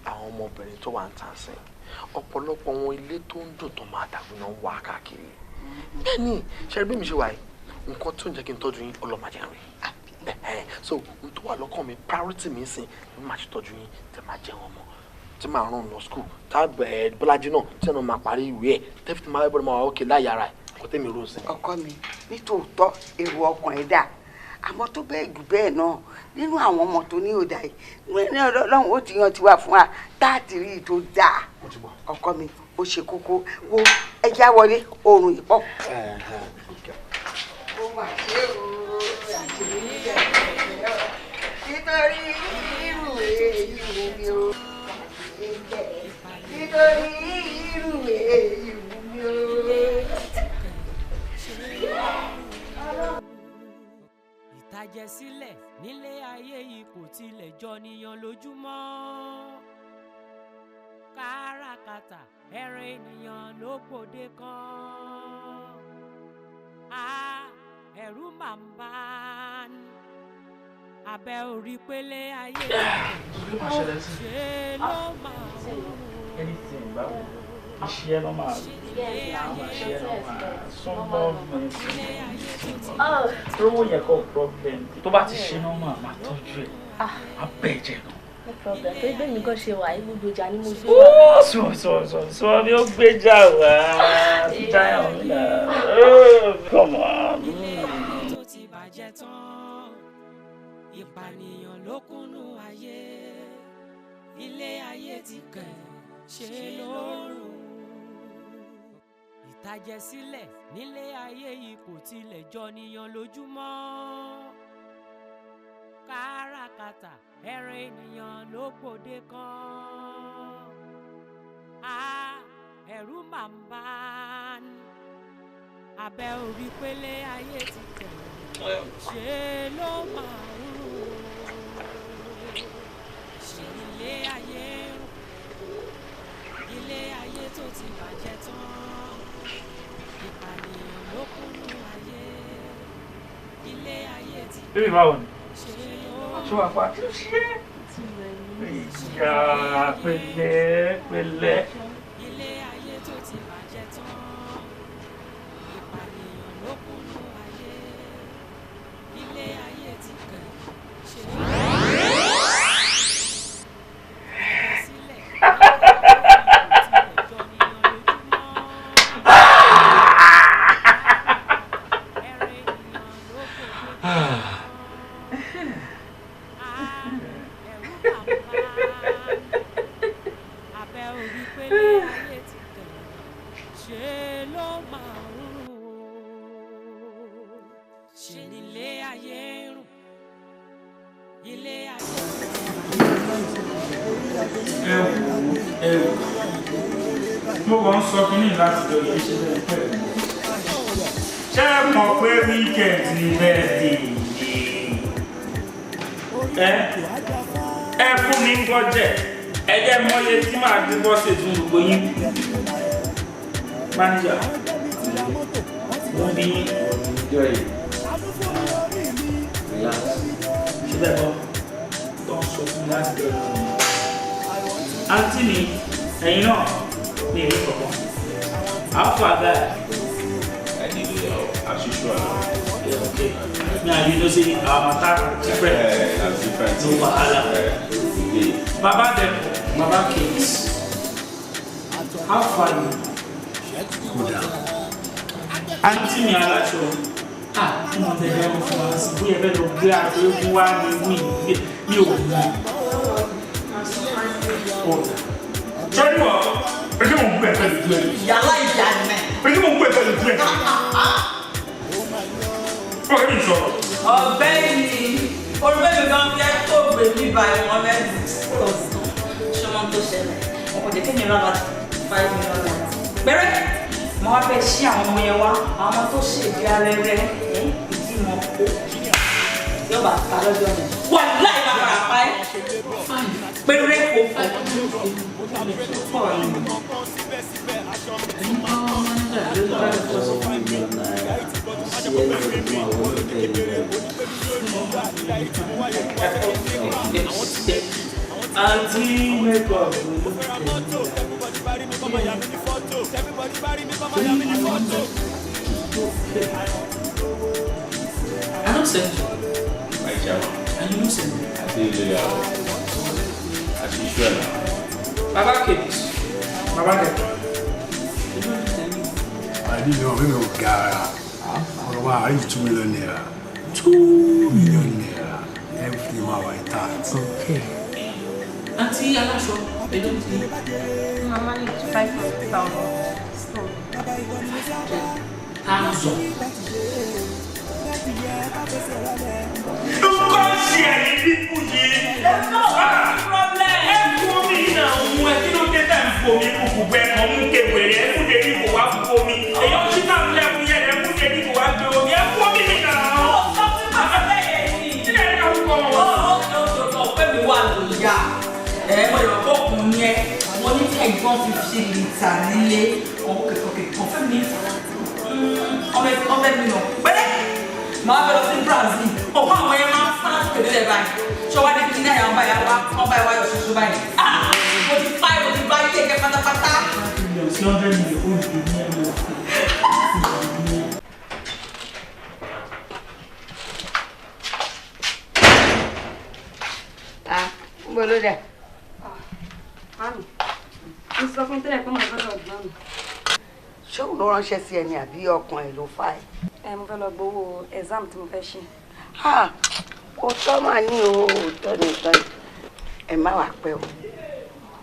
àwọn ọmọbìnrin tó wà ń tà sí, ọ̀pọ̀lọpọ̀ wọn ilé tó ń dùn tó máa dàgbù náà ń wá káàkiri. Bẹ́ẹ̀ ni, ṣe rí bí mi ṣe wà yìí, nǹkan tó ń jẹ́ kí n tọ́jú yín ọlọ́màjẹ́ rìn. So ohun tó wà lọ́kàn mi, priority mi sìn, mi máa ṣe tọ́jú yín, tẹ máa jẹun ọmọ, tí màá rán lọ school, tá Bọ́lájí náà tí ẹnu máa parí ìwé ẹ̀, tẹ́fí tí máa bọ́dọ̀ máa wà ókè láyà ara ẹ̀, kò tẹ́mi rò sí. Ọkọ mi, nítòótọ́ èrò ọkàn ẹ̀ dà, àmọ́ tó bẹ́ẹ̀ jù bẹ́ẹ̀ náà nínú àwọn ọmọ tó ní òdà yìí ní Ọlọ́run ó ti yan tiwa fún wa tá a ti rí i tó dáa. Ọkọ mi, ó ṣe kókó, wo ẹja wọlé oorun yìí pọ̀. Ó mà ṣe o, àṣírí jẹ́ nítorí irú èyí wù mí o, nítorí irú èyí wù mí o. Ìtàjẹ̀sílẹ̀ nílé ayé yìí kò tilẹ̀ jọ níyan lójúmọ́. Káràkátà ẹran ènìyàn ló gbòde kan. Ẹ̀rù máa ń bá ní. Abẹ́ orí pélé ayé ṣe ló máa ń rú. Iṣẹ́ ló máa ṣe ló máa súnmọ́ mi. Rówó yẹn kọ́ problem. Tó bá ti ṣe normal, máa tọ́jú ẹ̀. Á bẹ̀ jẹ̀ gan. No problem. Torí bẹ́ẹ̀ mi gan ṣe wà, gbogbo ìjà ni mo gbé wá. Ó sọ sọ sọ sọ bí ó gbéjà wá. Giant mi náà. Come on. Ilé ayé tó ti bàjẹ́ tán, ìpànìyàn ló kúnnú ayé. Ilé ayé ti kẹ̀ ṣe lóru. Ìtàjẹ̀sílẹ̀ nílé ayé yìí kò tilẹ̀ jọ níyan lójúmọ́. Káràkátà ẹran ènìyàn ló gbòde kan. Ẹ̀rù máa ń bá ní. Abẹ́ orí pélé ayé ti tẹ̀ ṣe ló máa ń rú. Ṣe ilé ayé rùn, ilé ayé tó ti bàjẹ́ tán, ìpànìyàn ló kúnnú ayé, ilé ayé ti Bébí báwo ni? ṣe ló Ṣé wàá pa? Kí ló ṣe? Ìyá pẹ̀lẹ́ pẹ̀lẹ́. Ilé ayé tó ti bàjẹ́ tán, ìpànìyàn ló kúnnú ayé, ilé ayé ti kẹ̀ ṣe ló. Mo kàn ń sọ kínní láti jọ yìí ṣe bẹ́ẹ̀ pẹ́. Ṣé ẹ mọ̀ pé weekend ni birthday mi? Ẹ fún mi ń gọ́jẹ̀, ẹ jẹ́ mọ́yé tí màá dín bọ́sẹ̀ fún gbogbo yín. Manager, mo bí yín. Ṣé bẹ́ẹ̀ bọ́? Tó ń sọ fún mi láti jọ yìí. Àǹtí mi, ẹ̀yin náà ní ìlú kọ̀ọ̀kan. How far guy? I need it as usual. Yeah, okay. Me and you know say our matter different. Yeah, different. No wahala. Baba dem, Baba Kings. How far you? Kódà. Àǹtí mi aláṣọ. Ah, kí wọ́n tẹ̀lé ọmọ fún wa sí bóyá ẹ fẹ́ lọ gbé àgbo eégún wá ní wí mi ò mọ̀. Sọ́ni wọ̀, pé kí mò ń gbé ẹ̀fẹ́ lójú ẹ̀. Yàrá ìyá ni. Pé kí mò ń gbé ẹ̀fẹ́ lójú ẹ̀. Ó ní sọ̀rọ̀. Ọ̀gbẹ́ni, orúkọ mi gan fẹ́ tó gbé mi báyìí wọn fẹ́ discuss. Ṣọmọ tó ṣẹlẹ̀, wọn kò jẹ́ kí mi rán láti ₦5 million. Péré, mo wá fẹ́ ṣí àwọn ọmọ yẹn wá, àwọn ọmọ tó ṣèdí arẹrẹ, ìdí wọn kó. Yóò bá ta lọ́jọ́ yẹn. Wà láì máa fara pa ẹ́. Péré kò fọ́. Pọ̀ ni. Àǹtí makeup. I don't send you. My chairman. And you no send me. I dey loyal. As usual now. Baba Kebis. Baba Kebis. Àdí mi ò mi ò gara. Ọ̀rọ̀ wa àrí ₦2 million. ₦2 million. Everything ma wà intact. Okay. Àǹtí aláṣọ, èló ti Mama need 500,000. So, thousand. Nǹkan ṣe ẹ̀yin pípù yìí. Ẹ kú omi náà mú ẹ kí ló dé tẹ̀ ń fomi kúkú bẹ́ẹ̀ kàn mú kéwèrè ẹ kú débi kò wá fún omi. Èyàn ṣí náà lẹ́kùn yẹn ẹ kú débi kò wá gbé omi ẹ kú omi mi náà. Ó sọ fún bàbá bẹ́ẹ̀ ni. Kí lè ká kọ́ wọn? Ó pé mi wà lóyà. Ẹ mo lè kọ́ kun yẹn. Mo ní tí ẹ̀gbọ́n 50 litre nílé. Òkè kan fẹ́ mi. Ọmọ mi nà pẹ́rẹ́. Màá fẹ́ lọ sí Brazil. Ọ̀pọ̀ àwọn yẹn máa ń fún láti pèlè lẹ̀ báyìí. Ṣé wàá ní kí ní àyà báyìí wá wọ́n báyìí wá yọ ṣoṣo báyìí? Ah! Mo ti fáì mo ti bá yé ẹ̀kẹ́ pátápátá. Sí 100 million ó dùn ní ẹ̀rọ. Ah, ń bọ̀ ló dà. Mami, mo sọ fún tẹ́lẹ̀ pé mo fẹ́ lọ gbọ́n mi. Ṣé òun ló ránṣẹ́ sí ẹni àbí ọkàn ẹ̀ ló fà ẹ́? Ẹ mo fẹ́ lọ gbowó exam tí mo fẹ́ ṣe. Ah, òótọ́ mà ní o, òótọ́ ní ìtọ́ yìí. Ẹ má wàá pẹ́ o,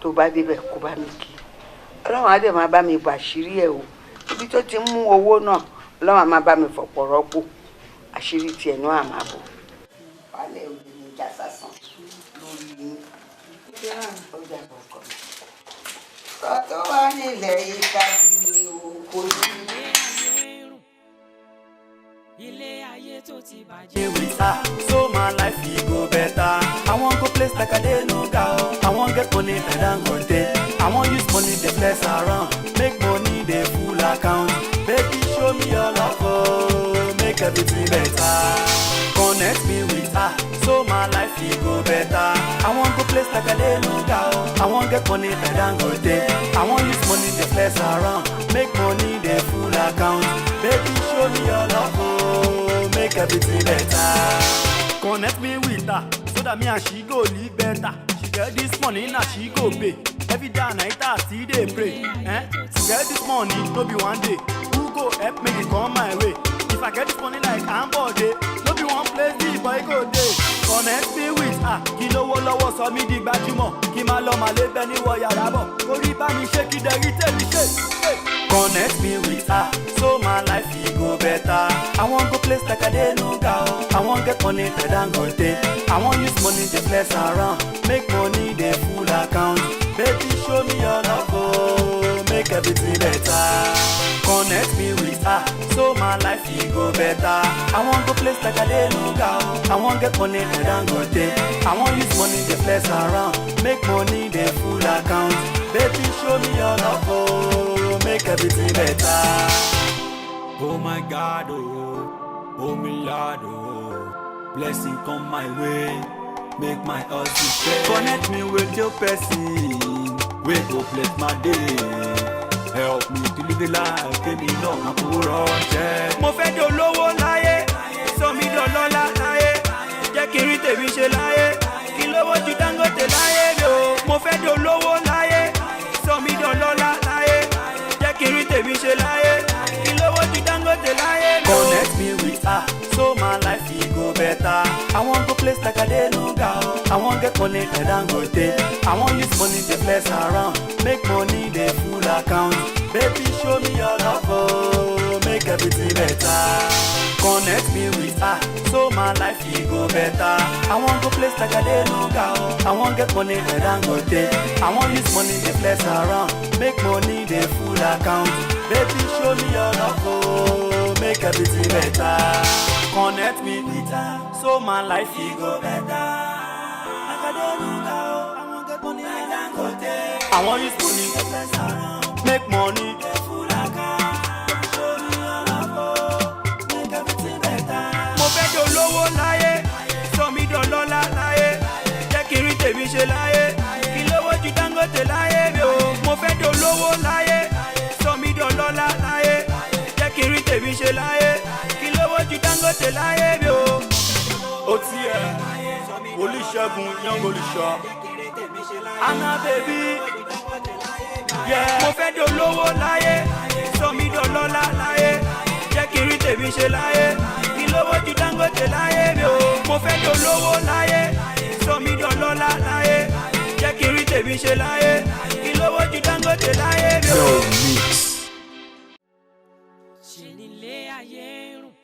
tó bá débẹ̀ kó bá mi kí. Ọlọ́run á dẹ̀ máa bá mi bàṣírí ẹ̀ o. Ibi tó ti mú owó náà, Ọlọ́run á máa bá mi fọ̀pọ̀ rọ́pò. Àṣírí tiẹ̀ náà á máa bò. Wálẹ̀ òye ni ìjà sásán lórí yín. Ó dàbọ̀ ọkọ mi. Sọ tó wà nílẹ̀ yìí ká sí mi o, kò sí. Ilé ayé tó ti bàjẹ́. With her, so my life e go better. I wan go place like Adenuga o. I wan get money like Dangote. I wan use money dey flex around, make money dey full account. Baby, show me your love o, make everything better. Connect me with her, so my life e go better. I wan go place like Adenuga o. I wan get money like Dangote. I wan use money dey flex around, make money dey full account. Baby, show me your love o, make everything better. Connect me with her, so that me and she go live better. She get this money, now she go pay. Every day and night I still dey pray. Eh? To get this money, no be one day. Who go help me to come my way? If I get this money like Ambode, no be one place the boy go dey. Connect me with her, kí lówó lọ́wọ́ sọ mí di gbajúmọ̀, kí má lọ màlé bẹ́ẹ̀ ní wọ yàrá bọ̀, orí bá mi ṣe kí dẹ̀rí tèmi ṣe. Connect me with her, so my life e go better. I wan go place like Adenuga o. I wan get money like Dangote. I wan use money dey flex around, make money dey full account. Baby, show me your love o, make everything better. Connect me with her, so my life e go better. I wan go place like Adenuga o. I wan get money like Dangote. I wan use money dey flex around, make money dey full account. Baby, show me your love o, make everything better. Oh my God, oh, oh me Lord, oh, blessing come my way, make my hustle pay. Connect me with your person, wey go bless my day. Help me to live the life, kémi náà máa kó ránṣẹ́. Mo fẹ́ dolówó láyé, sọ mí dọlọ́lá láyé, jẹ́ kí n rí tèmi ṣe láyé, kí n lówó ju Dangote láyé mi o. Mo fẹ́ dolówó láyé, sọ mí dọlọ́lá láyé, jẹ́ kí n rí tèmi ṣe láyé, kí n lówó ju Dangote láyé mi o. Connect me with her, so my life e go better. I wan go place like Adenuga o. I wan get money like Dangote. I wan use money dey flex around, make money dey full account. Baby, show me your love o, oh, make everything better. Connect me with her, so my life e go better. I wan go place like Adenuga, oh. I wan get money like Dangote. I wan use money dey flex around, make money dey full account. Baby, show me your love, oh, make everything better. Connect me with her, so my life e go better. Like Adenuga, oh, I wan get money like Dangote. I wan use money dey flex around, make money dey full account. Show me your love, oh, make everything better. Mo fẹ́ dolówó láyé, sọ mí dọlọ́lá láyé, jẹ́ kí n rí tèmi ṣe láyé, kí lówó ju Dangote láyé mi o. Mo fẹ́ dolówó láyé, sọ mí dọlọ́lá láyé, jẹ́ kí n rí tèmi ṣe láyé, kí lówó ju Dangote láyé mi o. Ó ti ẹ̀ Olúṣẹ́gun young olùṣọ́. Anna baby, yeah. Mo fẹ́ dolówó láyé, sọ mí dọlọ́lá láyé, jẹ́ kí n rí tèmi ṣe láyé, kí lówó ju Dangote láyé mi o. Mo fẹ́ dolówó láyé, sọ mí dọlọ́lá láyé, jẹ́ kí n rí tèmi ṣe láyé, kí lówó ju Dangote láyé mi o. Mix. Ṣe nílé ayé ń rùn,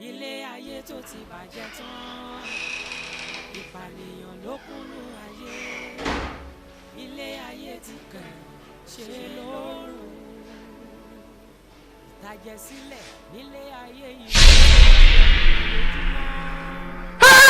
ilé ayé tó ti bàjẹ́ tán, ìpànìyàn ló kúnnú ayé, ilé ayé ti kàn ṣe lóru, ìtàjẹ̀sílẹ̀ nílé ayé yìí lójúmọ́.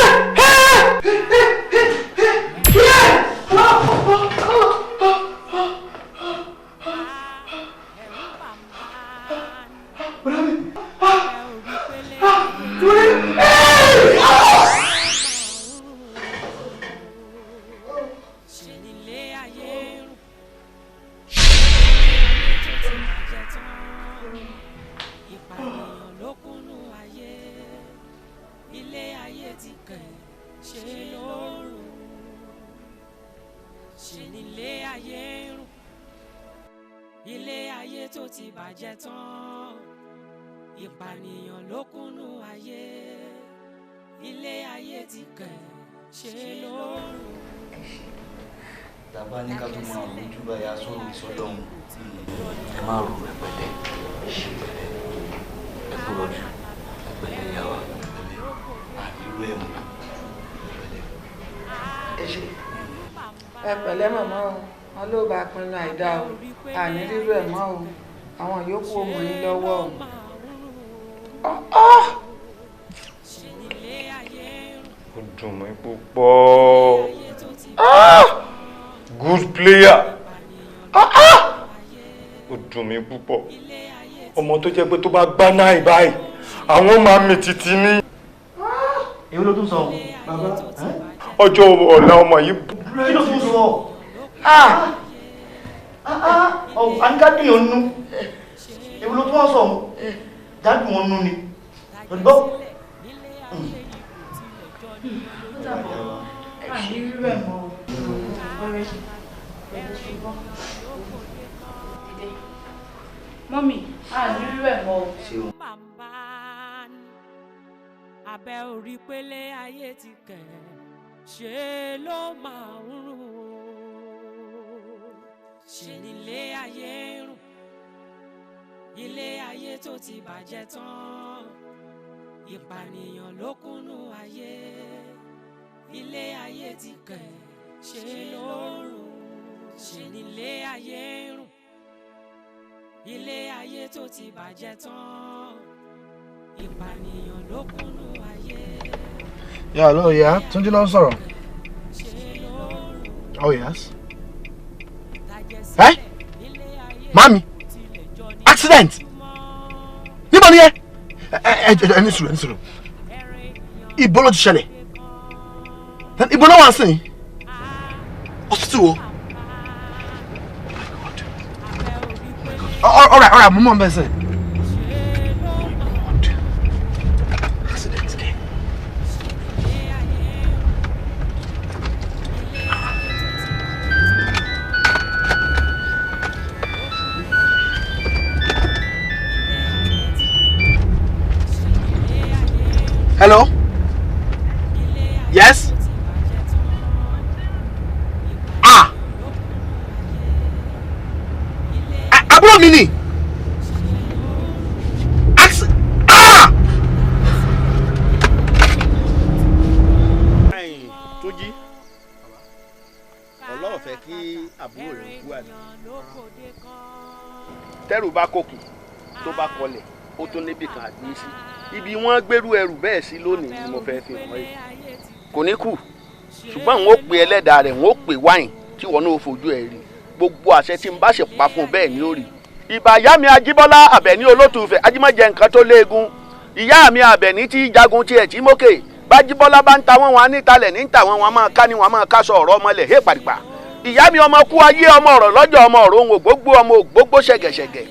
Ṣe nílé ayé ń rùn, ilé ayé tó ti bàjẹ́ tán, ìpànìyàn ló kúnnú ayé, ilé ayé ti kàn ṣe lóru. Ṣe nílé ayé ń rùn, ilé ayé tó ti bàjẹ́ tán, ìpànìyàn ló kúnnú ayé, ilé ayé ti kàn ṣe lóru. Tàbá ní ká tún máa rojú báyà sọ̀rọ̀ ìsọdọ̀hún. Ẹ má rò rẹpẹtẹ, ṣe pẹ̀lẹ́, ẹ kú rọ̀jù, ẹ pẹ̀lẹ́ ìyá wa, ẹ pẹ̀lẹ́, àìrú ẹ̀ mọ̀, ẹ pẹ̀lẹ́. Ẹ ṣe ẹ pẹ̀lẹ́ màmá o, wọn ló bá pinnu àìdá o, àní rírú ẹ̀ mọ́ o, àwọn yòókù ò mú yín lọ́wọ́ o. Ó dùn mí púpọ̀. Good player. Ó dùn mí púpọ̀. Ọmọ tó jẹ́ pé tó bá gbá náà báyìí, àwọn máa mì tìtì ní. Èwo ló tún sọ? Bàbá. Ọjọ́ ọ̀la ọmọ yìí. Kí ló tún sọ? Àníká dùn yàn nú. Èwo ló tún wá sọ? Dádùn wọn nú ni. Lọ́dọ̀. Àní rírú ẹ̀ mọ́ o. Ọ̀rẹ́, pẹ̀lú ṣùgbọ́n. Dìde. Mọ́mì, àní rírú ẹ̀ mọ́ o. Abẹ́ orí pélé ayé ti kẹ̀ ṣe ló máa ń rùn o. Ṣe nílé ayé ń rùn, ilé ayé tó ti bàjẹ́ tán, ìpànìyàn ló kúnnú ayé, ilé ayé ti kẹ̀ ṣe lóru. Ṣe nílé ayé ń rùn, ilé ayé tó ti bàjẹ́ tán, ìpànìyàn ló kúnnú ayé. Yeah, hello, yeah. Túnjí ló ń sọ̀rọ̀. Oh, yes. Eh? Mami! Accident! Níbo ni ẹ? Ẹ ẹ ní sùúrù, ẹ ní sùúrù. Ibo ló ti ṣẹlẹ̀? Ibo ló wà sí? Hospital wo? Oh my God. All right, mo mọ̀ n bẹ́ẹ̀ sẹ́. Accident kẹ́. Hello? Yes? Ah! Àbúrò mi ni! Àbúrò rẹ̀ kú àná. Tẹ́rù bá kòkì tó bá kọlẹ̀, ó tún níbì kan àgbé sí. Ibi wọ́n gbérú ẹrù bẹ́ẹ̀ sí lónìí ni mo fẹ́ fi hàn ẹ́. Kò ní kù, ṣùgbọ́n n ó pe ẹlẹ́dàá rẹ̀, n ó pe wáìn tí wọn náà fojú ẹ̀ rí. Gbogbo àṣẹ tí n bá ṣe pa fún un bẹ́ẹ̀ ni ó rí. Ìbà ìyá mi Ajíbọ́lá Àbẹ̀ní Olótùúfẹ̀, Ajímọ̀jẹ nǹkan tó léegun. Ìyá mi Àbẹ̀ní tí jagun tiẹ̀ tí mókè. Bájíbọ́lá bá ń ta wọ́n wọn á nítalẹ̀ ní ń ta wọ́n wọn máa ká ní wọn máa ká sọ ọ̀rọ̀ ọmọlẹ̀ hé pàdìpà. Ìyá mi ọmọ kú ayé ọmọ ọ̀rọ̀ lọ́jọ́ ọmọ ọ̀rọ̀ òun ògbógbó ọmọ ògbógbó ṣẹ̀gẹ̀ṣẹ̀gẹ̀.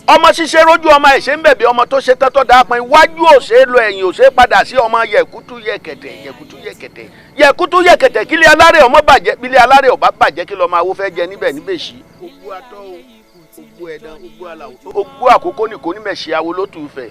Ọmọ ṣíṣe rójú ọmọ ẹ̀ṣẹ̀ ń bẹ̀bẹ̀ ọmọ tó ṣe tán tó dáa pin iwájú òṣè lọ ẹ̀yìn òṣè padà sí ọmọ yẹ̀kútú yẹ̀kẹ̀tẹ̀ yẹ̀kútú yẹ̀kẹ̀tẹ̀ yẹ̀kútú yẹ̀kẹ̀tẹ̀ kílẹ̀ alárẹ̀ ọmọ bàjẹ́ bílẹ̀ alárẹ̀ ọba bàjẹ́ kí lọ́mọ awó fẹ́ jẹ níbẹ̀ níbẹ̀ sí. Ogbó atọ́ o, ogbó ẹ̀dán, ogbó aláwọ̀, ogbó àkókò nìkó ní mẹ̀ṣẹ̀ awo ló tù fẹ̀.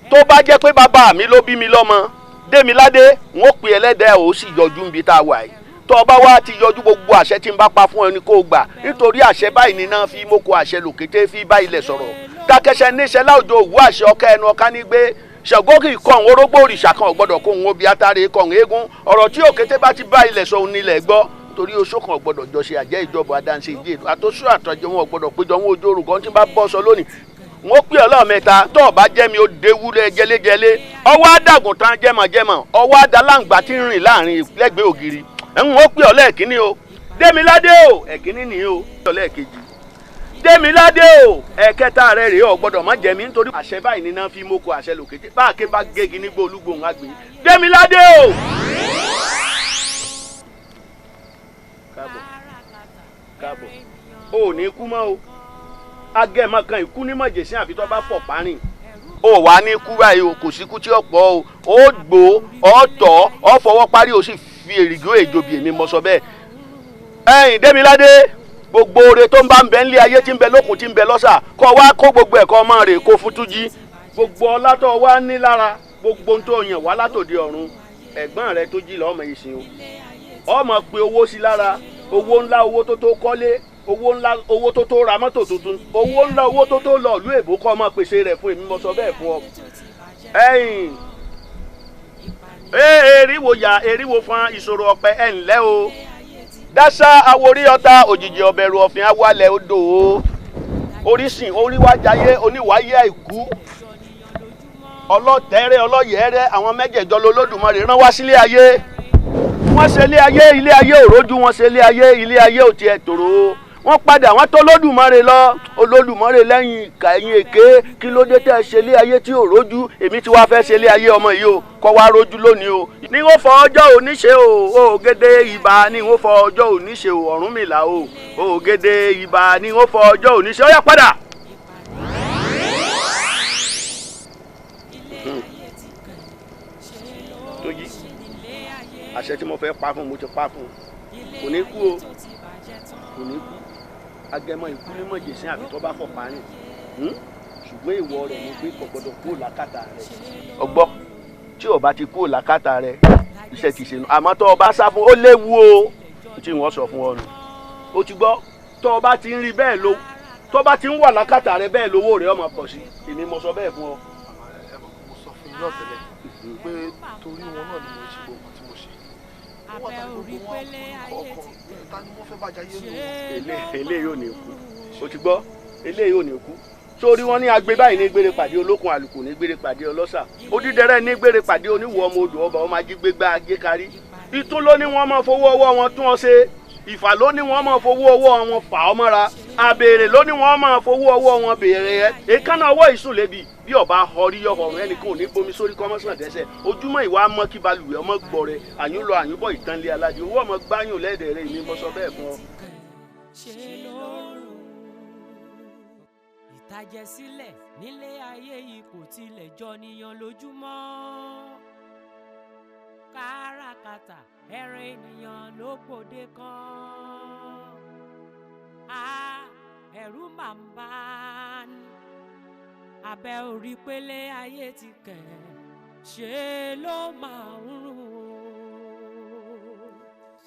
Tó bá jẹ́ pé bàbá mi ló bí mi lọ́mọ, Démiládé, n ó pe ẹlẹ́dàá ò sì yọjú níbi tá a wà yìí. Tó bá wá ti yọjú gbogbo àṣẹ tí n bá pa fún ẹni kó gbà, nítorí àṣẹ báyìí níná fi moko àṣẹ lòkété fi bá ilẹ̀ sọ̀rọ̀. Dákẹ́sẹ́ níṣẹ́ láwùjọ òwú àṣẹ ọkẹ́ ẹnu ọ̀ká ní gbé. Ṣàngó kì í kọ̀ ń orógbó òrìṣà kan ò gbọ́dọ̀ kó ń obì atare kọ̀ ń eégún. Ọ̀rọ̀ tí òkété bá ti bá ilẹ̀ sọ òun nílẹ̀ gbọ́. Torí oṣó kan ò gbọ́dọ̀ jọ ṣe àjẹ́ ìjọba adáǹṣe ìdí èlò. Àtọ́sọ àtọ́jọ wọn ò gbọ́dọ̀ péjọ wọn ojú orúkọ tí n bá bọ́ sọ lónìí. Wọ́n pè ọ́ lọ́ọ̀mẹ́ta tó o bá jẹ́ mi ó déwúrẹ́ jẹ́lẹ́jẹ́lẹ́. Ọwọ́ àdàgùn tán jẹ́mọ̀jẹ́mọ̀, ọwọ́ àdàláǹgbà tí ń rìn láàrin lẹ́gbẹ̀ẹ́ ògiri. Wọ́n pè ọ́ lẹ́ẹ̀kínní o, Démiládé o, ẹ̀kínní nìyí o, lẹ́ẹ̀kejì. Démiládé o, ẹ̀kẹta rẹ̀ rèé o gbọ́dọ̀ má jẹ mí nítorí àṣẹ báyìí níná fi moko àṣẹ lòkété. Bá a ké bá gégi nígbó olúgbòhùn àgbè. Démiládé o. Káàbọ̀, káàbọ̀, o ò ní kú mọ́ o. Agẹmọ kan ìkú ní mọ̀jẹ̀sí àfi tó bá fọ̀ parin. O wà ní kú báyìí o, kò síkú tí ó pọ̀ o. Ó gbó, ó tọ̀, ó fọwọ́ parí o sì fi èrìgì èjòbì èmi mọ sọ bẹ́ẹ̀. Ẹ̀yin Démiládé, gbogbo oore tó ń bá ń bẹ nílé ayé tí ń bẹ lókun tí ń bẹ lọ́sà, kọ́ wá kó gbogbo ẹ̀kọ́ ọmọ rẹ̀ kó fún Túnjí. Gbogbo ọlá tó wá ní lára, gbogbo ohun tó yàn wá látòde ọ̀run, ẹ̀gbọ́n rẹ tó jí lọ́mọ ìsìn o. Ọmọ pe owó sí lára, owó ńlá owó tó tó kọ́lé, owó ńlá owó tó tó ra mọ́tò tuntun, owó ńlá owó tó tó lọ ìlú èbó kọ́ ọmọ pèsè rẹ̀ fún èmi mọ sọ bẹ́ẹ̀ fún ọ. Ẹ̀yin eriwo ya eriwo fún ìṣòro ọ̀pẹ ẹ̀ ńlẹ́ o. Dásá aworí ọ̀tá òjijì ọ̀bẹ̀rù ọ̀fìn awalẹ̀ odò o. Orísìn oríwájayé oníwáyé àìkú. Ọlọ́tẹ̀ẹ́rẹ́ ọlọ́yẹ̀ẹ́rẹ́ àwọn mẹ́jẹ̀jọ lolódùmarè rán wá sílé ayé. Wọ́n ṣe ilé ayé, ilé ayé òrójú, wọ́n ṣe ilé ayé, ilé ayé ò tiẹ̀ tòrò o. Wọ́n padà wọ́n tó Olódùmarè lọ. Olódùmarè lẹ́yìn ìkà ẹ̀yìn èké, kí ló dé tẹ́ ẹ ṣe ilé ayé tí ò rójú? Èmi tí wàá fẹ́ ṣe ilé ayé ọmọ yìí o, kọ́ wá rójú lónìí o. Ní wọ́n fọ ọjọ́ òní ṣe o, ògèdè ìbà ní wọ́n fọ ọjọ́ òní ṣe o, Ọ̀rúnmìlà o, ògèdè ìbà ní wọ́n fọ ọjọ́ òní ṣe. Ó yá padà. Tójí, àṣẹ tí mo fẹ́ pa fún mo ti pa fún, kò ní kú o, kò ní kú. Agẹmọ ikú ní mọ̀jẹ̀sín àfi tó bá fọ̀ parí, ṣùgbọ́n ìwọ rẹ̀ ni pé kò gbọdọ̀ kúrò lákàtà rẹ̀. Ọgbọ́ tí o bá ti kúrò lákàtà rẹ̀ iṣẹ́ ti ṣe nù, àmọ́ tó o bá sá fún ó léwu o, tí wọ́n sọ fún ọ nù. O ti gbọ́, tó o bá ti ń rí bẹ́ẹ̀ lo, tó o bá ti ń wà lákàtà rẹ̀ bẹ́ẹ̀ lówó rẹ̀ ọmọ pọ̀ sí, èmi mo sọ bẹ́ẹ̀ fún ọ. Mo sọ fún yín náà tẹ́lẹ̀ pé torí wọn náà ni mo ṣe gbogbo tí mo ṣe. Eléyìí ò ní kú, o ti gbọ́, eléyìí ò ní kú. Sórí wọn ní agbe báyìí ní gbére pàdé olókun, àlùkò ní gbére pàdé ọlọ́sà, odídẹrẹ́ ní gbére pàdé oníwọ̀ ọmọ odò ọba ọmọ ajígbégbá ajékárí. Ìtún ló ní wọ́n máa fowó ọwọ́ wọn tún ọ ṣe, ìfà ló ní wọ́n máa fowó ọwọ́ wọn fà ọ mọ́ra, àbèrè ló ní wọ́n máa fowó ọwọ́ wọn béèrè ẹ. Èékánná ọwọ́ ìsùn lébi bí ọba ọrí ọrùn ẹnìkan ò ní bomi sórí kọ́mọ́sán dẹ́sẹ̀. Ojúmọ́ ìwà mọ́ kí balùwẹ̀ ọmọ gbọ́ rẹ, àyùn lọ àyùn bọ̀ ìtànlé aládìí owó ọmọ gbáyùn lẹ́dẹ̀ẹ́rẹ́ èmi mọ́ sọ bẹ́ẹ̀ fún ọ. Ìtàjẹ̀sílẹ̀ nílé ayé yìí kò tilẹ̀ jọ níyan lójúmọ́. Káràkátà ẹran ènìyàn ló gbòde kan. Ẹ̀rù máa ń bá ní. Abẹ́ orí pélé ayé ti kẹ̀, ṣe ló máa ń rùn o.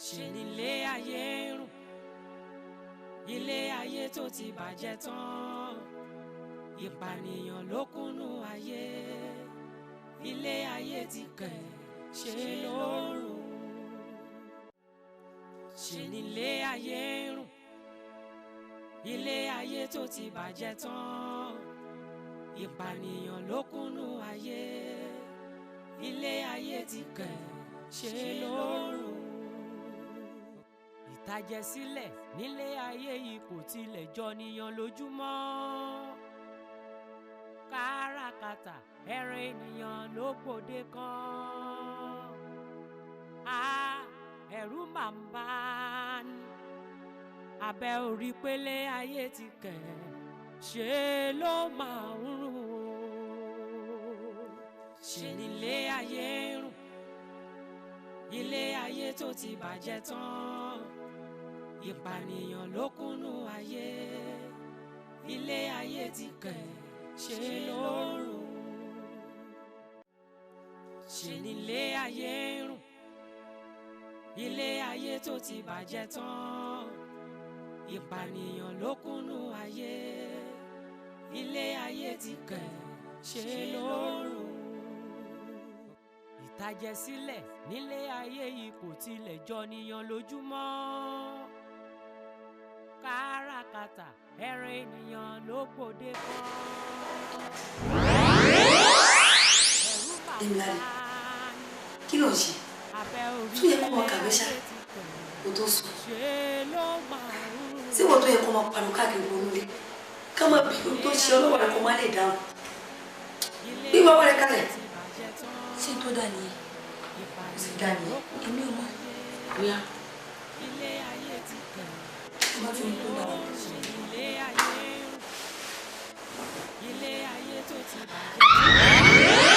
Ṣe nílé ayé ń rùn, ilé ayé tó ti bàjẹ́ tán. Ìpànìyàn ló kúnnú ayé, ilé ayé ti kẹ̀, ṣe ló rùn. Ṣe nílé ayé. ayé ń rùn, ilé ayé tó ti bàjẹ́ tán, ìpànìyàn ló kúnnú ayé, ilé ayé ti kẹ̀ ṣe lóru. Ìtàjẹ̀sílẹ̀ nílé ayé yìí kò tilẹ̀ jọ níyan lójúmọ́. Káràkátà ẹran ènìyàn ló gbòde kan. A ẹ̀rù máa ń bá ní. Abẹ́ orí pélé ayé ti kẹ̀ ṣe ló máa ń rùn o. Ṣe nílé ayé ń rùn, ilé ayé tó ti bàjẹ́ tán, ìpànìyàn ló kúnnú ayé, ilé ayé ti kẹ̀ ṣe lóru. Ṣe nílé ayé ń rùn, ilé ayé tó ti bàjẹ́ tán, ìpànìyàn ló kúnnú ayé, ilé ayé ti kẹ̀ ṣe lóru. Ìtàjẹ̀sílẹ̀ nílé ayé yìí kò tilẹ̀ jọ níyan lójúmọ́. Káràkátà ẹran ènìyàn ló gbòde kan. Demilade, kí ló ń ṣe? Tó yẹ kó máa kàwé ṣá, kó tó sùn. Tí wọ́n tó yẹ kó máa pariwo káàkiri wọnú ilé, ká máa bí ohun tó ṣe ọlọ́wọ́ rẹ kó má lè dáhùn. Bí wọ́n wọlé kalẹ̀, ṣé tó dà nìyẹn? Kò sì dà nìyẹn. Èmi ò mọ̀. Bóyá. Ọmọ tí mo tó dà wọ́n. Ilé ayé tó ti bàjẹ́.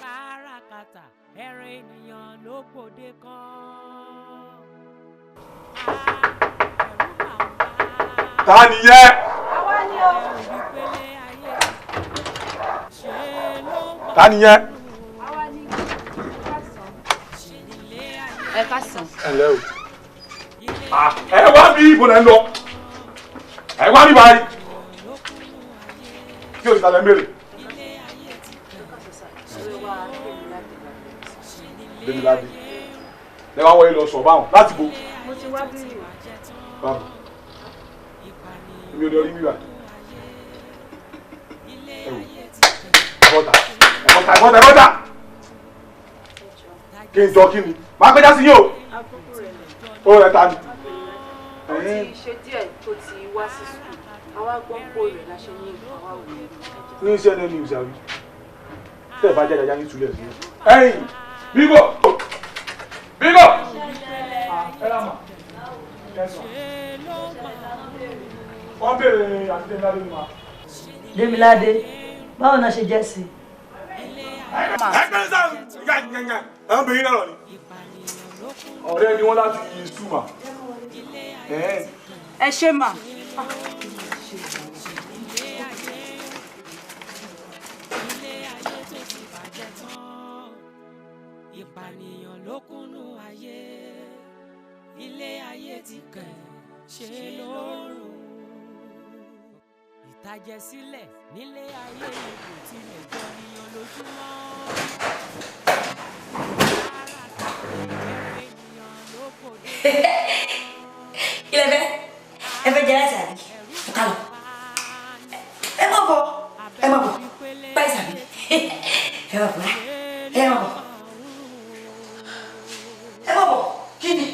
Káràkátà ẹran ènìyàn ló gbòde kan. Ta ni yẹ? Ta ni yẹ? Ẹ káàsán. Ẹ ǹlẹ́ o. Ẹ wá bí ibo lẹ ń lọ. Ẹ wá bí báyìí. Kí o sì talẹ̀ ń béèrè. Demilade. Lẹ wá wọlé lọ sọ báwọn láti bo. Mo ti wá bí. Báwo? Èmi ò ní orí mi wà. Ẹ wò. Ẹ̀bọ́tà ẹ̀bọ́tà ẹ̀bọ́tà ẹ̀bọ́tà. Kí n jọ kí ni? Màá gbẹ́jà sí yín o. Ó rẹ̀ ta ni. Ó ti ṣe díẹ̀ tó ti wá sí sùkúl. Àwa gbọ́ pò rẹ̀ la ṣe ní àwa wò ó. Ní CNN News àbí? Tẹ́ ẹ bá jáde ajá ní ìtúlẹ̀ sí i. Ẹ̀yin Bígò! Bígò! Ẹ rà mà. Wọ́n béèrè àti Demilade ni ma. Demilade, báwo náà ṣe jẹ́ sí i? Ẹgbẹ́ sáà yà ẹ̀ ń bèèrè lọ́rọ̀ ni. Ọ̀rẹ́ ni wọ́n láti skul mà. Ẹ ṣé mà. Ìpànìyàn ló kúnnú ayé, ilé ayé ti kẹ̀ ṣe lóru. Ìtàjẹ̀sílẹ̀ nílé ayé yìí kò tilẹ̀ jọ níyan lójúmọ́. Ilẹ̀ fẹ́, ẹ fẹ́ jẹ láti àbí? Ẹ ká lọ. Ẹ má bọ̀, ẹ má bọ̀, báyìí sàbí. Ẹ má bọ̀, ẹ má bọ̀. Ẹ má bọ̀, kí ni?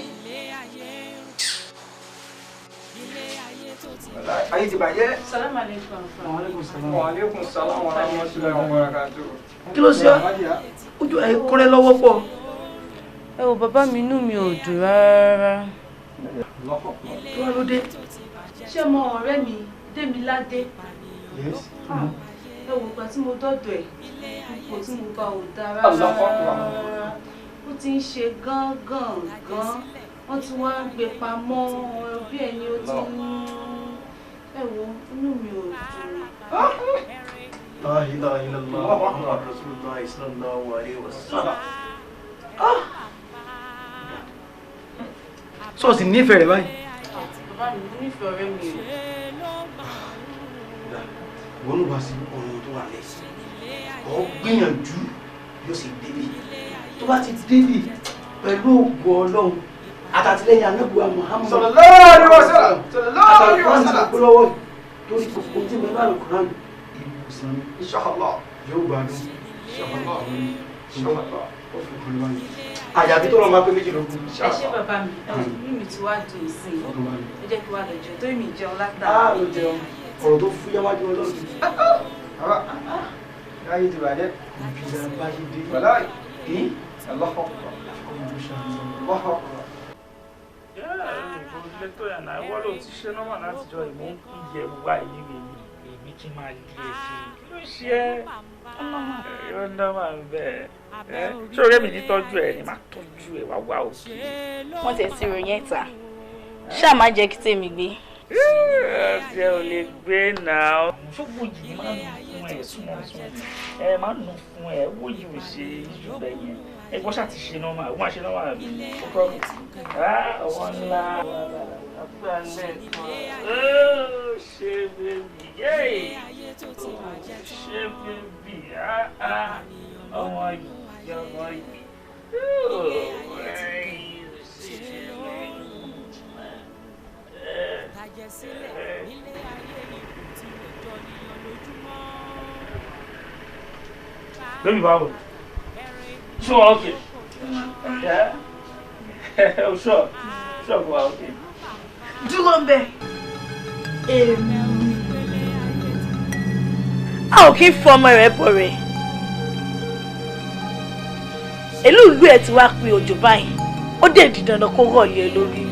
Ayé ti bàjẹ́. Salaam alaikum. Wa alaikum salam. Wa alaikum salam wa rahmatullahi wa barakatuh. Kí ló ṣe ọ́? Ojú ẹ kọ́rẹ́ lọ́wọ́ pọ̀. Ẹ wo bàbá mi, inú mi ò dùn rárá. Kí wàá ló dé? Ṣé mo ọ̀rẹ́ mi Demilade? Ẹ wo ìgbà tí mo dọ́dọ̀ ẹ̀, ipò tí mo bá ò dáa rárá. Ó ti ń ṣe gángan gan. Wọ́n ti wá ń gbé pamọ́ bí ẹni ó ti ń. Ẹ wo inú mi ò dùn. La ilaha illallah Muhammad Rasulullah sallallahu alaihi wasallam. Ṣọ́ọ̀ṣì nífẹ̀ẹ́ rẹ̀ báyìí. Bàbá mi, mo nífẹ̀ẹ́ ọ̀rẹ́ mi o. Wọ́n ló wá sí ọ̀run tó wà lẹ́sìn. Ọ gbìyànjú yóò sì débi. Tó bá ti débi pẹ̀lú ògo Ọlọ́run àtàtìlẹ́yìn anábùwà Muhammad. Sallallahu alaihi wasallam. Sallallahu alaihi wasallam. Àtàkùn lọ́wọ́ torí gbogbo tí mo bá lò kúrán ìwòsàn ni. Inshallah. Yóò gbádùn. Inshallah. Inshallah. Ó fi kún lọ́wọ́. Àyàfi tó lọ máa pé méjì lógún. Ẹ ṣé bàbá mi, inú mi ti wá dùn sí i. Ẹ jẹ́ kí wàá lọ jẹun torí mi jẹun látàárọ̀. Á lọ jẹun. Ọ̀rọ̀ tó fúyẹ́ wájú Ọlọ́run. Bàbá, ayé ti bàjẹ́. Ìbílẹ̀ báyé dé. Wàláì. Allahu Akbar. Allahu Akbar. Ìwọ ló ti ṣe nọ́mà látijọ́ ìmọ̀ ń yẹ wá èyí èmi kí n máa lé e kiri. Kí ló ṣe ẹ́? Yóò nọ́mà bẹ́ẹ̀. Ṣé ọ̀rẹ́ mi ní tọ́jú ẹ̀ ni máa tọ́jú ẹ̀ wá wá òkè. Wọ́n tẹ̀ sí ìròyìn ẹ̀ta. Ṣáà má jẹ́ kí tèmi gbé. Ṣé o lè gbé náà? Ṣùgbọ́n yìí máa ń nù fún ẹ súnmọ́ súnmọ́. Ẹ máa ń nù fún ẹ, owó yìí ò ṣe iṣu bẹ́ẹ̀ yẹn. Ẹ gbọ́ ṣáà ti ṣe nọ́mà, ó máa ṣe nọ́mà mi. Ó promise. Ọwọ́ ńlá. Àgbàlẹ̀ kan. Ó ṣe bébì. Ṣe bébì. Ọmọ yìí, ọmọ yìí. Baby, báwo? Sure, okay. Yeah? Oh, sure. Sure, go okay. Dúró ń bẹ̀. Èmi. A ò kí ń fọ ọmọ rẹ̀ bọ̀ rẹ̀. Èlú ìlú ẹ̀ ti wá pé òjò báyìí. Ó dẹ̀ di dandan kó rọ̀ lé lórí.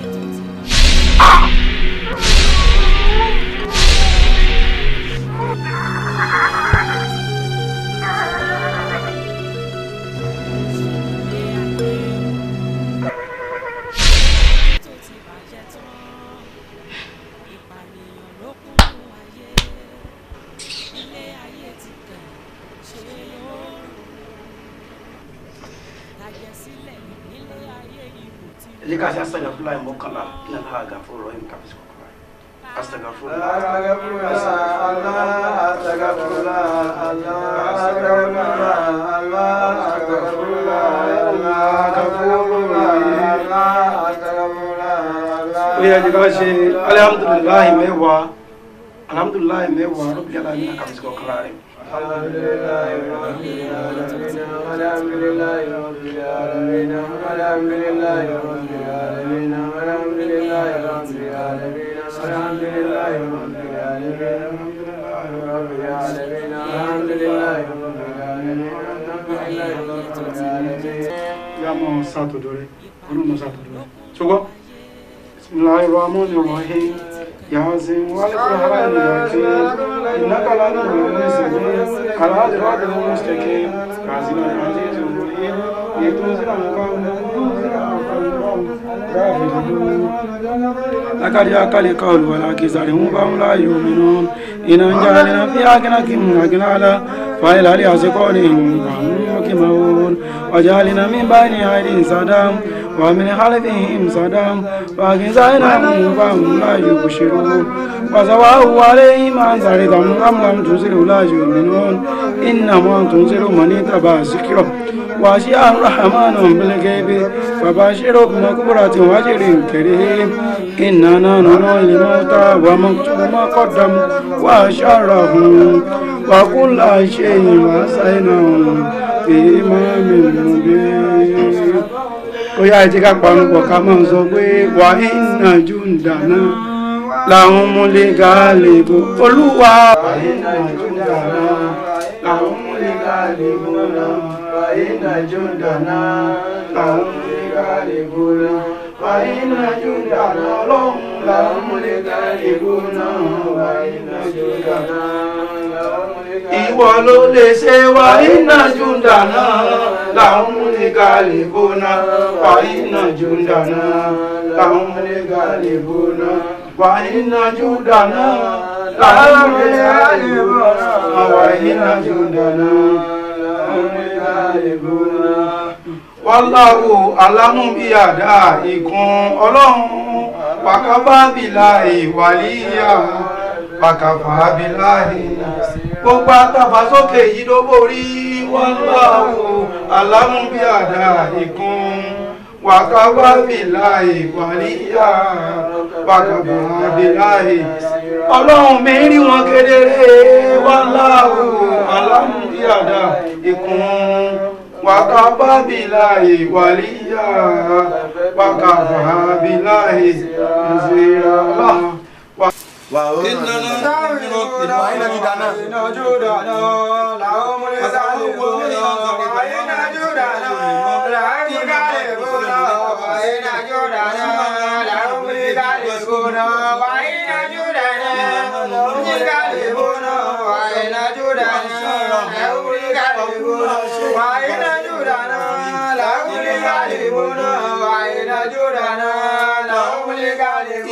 Ẹ jẹ́ ká ṣe astagfirullah mọ́kànlá kí n náà gàfúrú rahim káfíńsì kọ̀ọ̀kan astagfirullah astagfirullah astagfirullah astagfirullah astagfirullah astagfirullah. Ó yẹ ká ṣe alhamdulilayi mẹ́wàá alhamdulilayi mẹ́wàá rabbil alamin káfíńsì kọ̀ọ̀kan rẹ̀. Alhamdulillahi rabbil alamin, alhamdulillahi rabbil alamin, alhamdulillahi rabbil alamin, alhamdulillahi rabbil alamin, alhamdulillahi rabbil alamin, rabbil alamin, alhamdulillahi rabbil alamin, alhamdulillahi rabbil alamin. Ya mọ sátọ̀dọ̀ rẹ̀, ọdún mọ sátọ̀dọ̀ rẹ̀. Ṣùgbọ́n, Bismillahir Rahmanir Rahim. Yasin wal Qur'anil Hakim innaka laminal mursalin ala siratil mustaqim azizul azizur rahim litunzira qawman ghafilun laqad akala qawlu wal aktsarihum fahum la yu'minun inna ja'alna fi a'naqihim aghlala fa hiya ila azqanihim fahum muqimahun wa ja'alna min bayni aydihim saddan wa min khalfihim saddan فأغشيناهم فهم لا يبصرون وسواء عليهم أنذرتهم أم لم تنذرهم لا يؤمنون إنما تنذر من اتبع الذكر وخشي الرحمن بالغيب فبشره بمغفرة وأجر كريم إنا نحن نحيي الموتى ونكتب ما قدموا وآثارهم وكل شيء أحصيناه في إمام مبين. Ó yá ẹ jẹ́ ká panupọ̀ ká máa sọ pé wà iná júǹdàná làwọn múlẹ̀ gàlẹ́bù olúwa. Wà iná júǹdàná làwọn múlẹ̀ gàlẹ́bù náà. Wà iná júǹdàná làwọn múlẹ̀ gàlẹ́bù náà. Wà iná júǹdàná ọlọ́run làwọn múlẹ̀ gàlẹ́bù náà. Wà iná júǹdàná làwọn múlẹ̀ gàlẹ́bù náà. Ìwọ ló lè ṣe wà iná júǹdàná làwọn múlẹ̀ gàlẹ́bù náà. Wà iná júǹdàná làwọn múlẹ̀ gàlẹ́bù náà. Wà iná júǹdàná làwọn múlẹ̀ gàlẹ́bù náà. Wà iná júǹdàná làwọn múlẹ̀ gàlẹ́bù náà. Wallahu alamu bí àdá ìkun ọlọ́run Wàkàfà bíláì wàlíyà wàkàfà bíláì. Gbogbo àtàfàsókè yìí ló borí wallahu alamu bí àdá ìkún. Wàkàfà bíláì wàlíyà wàkàfà bíláì. Ọlọ́run mi rí wọn kedere wallahu alamu bí àdá ìkún. Wàkàfà bíláì wàlíyà wàkàfà bíláì nzira.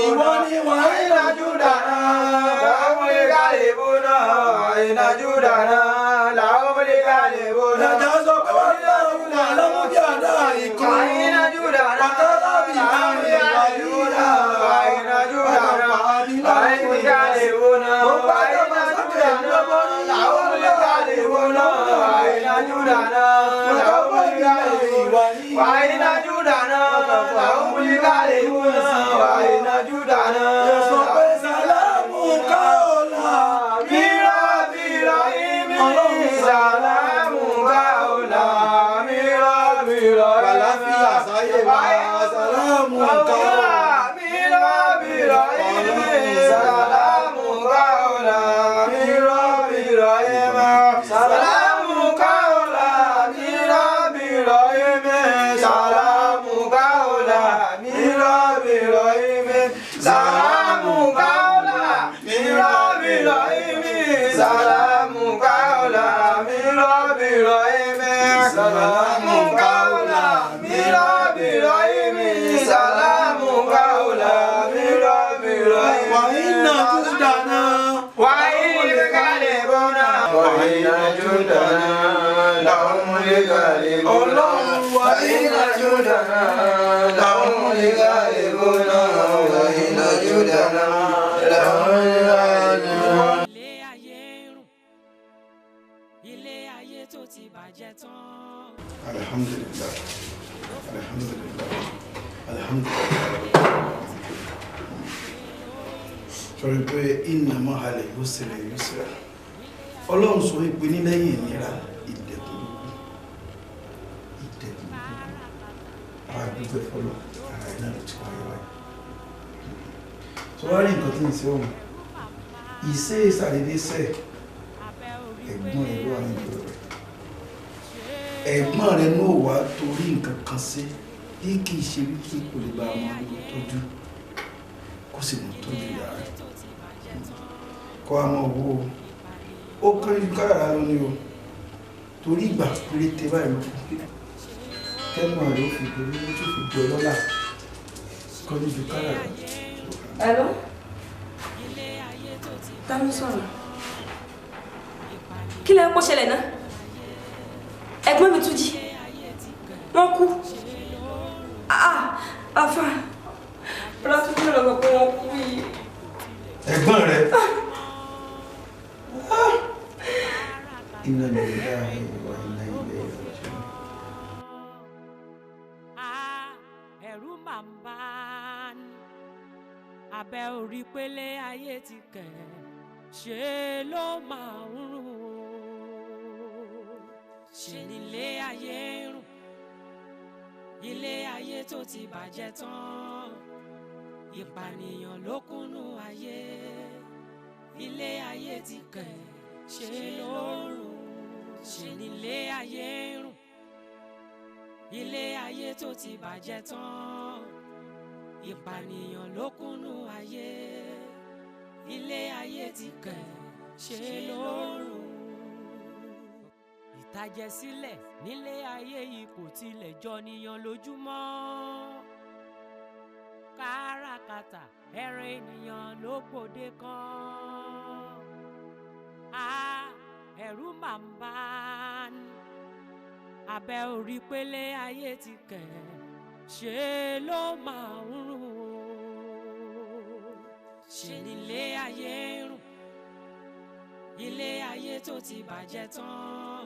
Ìwọ ni wàhálà Júdàná, làwọn iná Júdàná, làwọn Nàjà sọ pé wọ́n lọ́rùn náà lọ́mọdé àdá ìkún. Iná Júdàná, Wàkàfà bíláì wàlíyà wàkàfà bíláì. Gbogbo àtàfàsókè yìí ló borí Sọ pé sàlámù káọ̀là Sàlámù káọ̀là Àlàáfíà sáyé wa sàlámù káọ̀là. Sàlámù káọ̀là Sàlámù káọ̀là Sàlámù káọ̀là Sàlámù káọ̀là Sàlámù káọ̀là Sàlámù káọ̀là Sàlámù káọ̀là. Wà iná Júdàná. Wà iná Kálíbùnà. Wà iná Júdàná. Làwọn lè kálíbùnà. Ọlọ́run wà iná Júdàná. Làwọn lè kálíbùnà. Wà iná Júdàná. Làwọn lè kálíbùnà. Ilé ayé ń rùn, ilé ayé tó ti bàjẹ́ tán. Alhamdulillah, alhamdulillah, alhamdulillah. Sọ̀rọ̀ pé inna ma'al usri yusra. Ọlọ́run sọ wípé ní lẹ́yìn ìnira ìdẹ̀kùn ló kù. Ìdẹ̀kùn ló kù. Àwa dúpẹ́ fọlọ́, ara ẹ̀ náà ló ti wáyé wáyé. Sọ wá rí nǹkan tí ń ṣe òun. Ìṣe ìsàdédé sẹ̀, ẹ̀gbọ́n ẹ̀ ló wà níbi rẹ̀. Ẹ̀gbọ́n rẹ̀ náà wá torí nǹkan kan sí bí kì í ṣe wípé kò lè bá ọmọ rẹ̀ tọ́jú kó sì mọ̀ tọ́jú ìyá rẹ̀ kọ́ a máa wo ó kéré ju kádàrá lọ ní o torí ìgbà péréte báyìí ló kù tẹ́nu rẹ̀ ó fi dorí ó tó fi di ọlọ́lá kọ́ni ju kádàrá. Hello? Ta ló sọ̀rọ̀? Kí lẹ ń kó ṣẹlẹ̀ náà? Ẹ̀gbọ́n mi tún jí. Wọ́n kú. Ah, àfà. Bọ́lá tún kí lọ́gbọ̀n pé wọ́n kú yìí. Ẹ̀gbọ́n rẹ̀. Inna lillahi wa inna ilayhi raji'un. Ẹ̀rù máa ń bá ní abẹ́ orí pélé ayé ti kẹ̀ ṣe ló máa ń rùn o. Ṣe nílé ayé ń rùn, ilé ayé tó ti bàjẹ́ tán, ìpànìyàn ló kúnnú ayé, ilé ayé ti kẹ̀ ṣe ló ń rùn. Ṣe nílé ayé ń rùn, ilé ayé tó ti bàjẹ́ tán, ìpànìyàn ló kúnnú ayé, ilé ayé ti kẹ̀ ṣe ló ń rùn. Ìtàjẹ̀sílẹ̀ nílé ayé yìí kò tilẹ̀ jọniyàn lójúmọ́. Káràkátà ẹran ènìyàn ló gbòde kan. A ẹ̀rù máa ń bá ní abẹ́ orí pélé ayé ti kẹ̀ ṣe ló máa ń rùn o. Ṣe nílé ayé rùn, ilé ayé tó ti bàjẹ́ tán.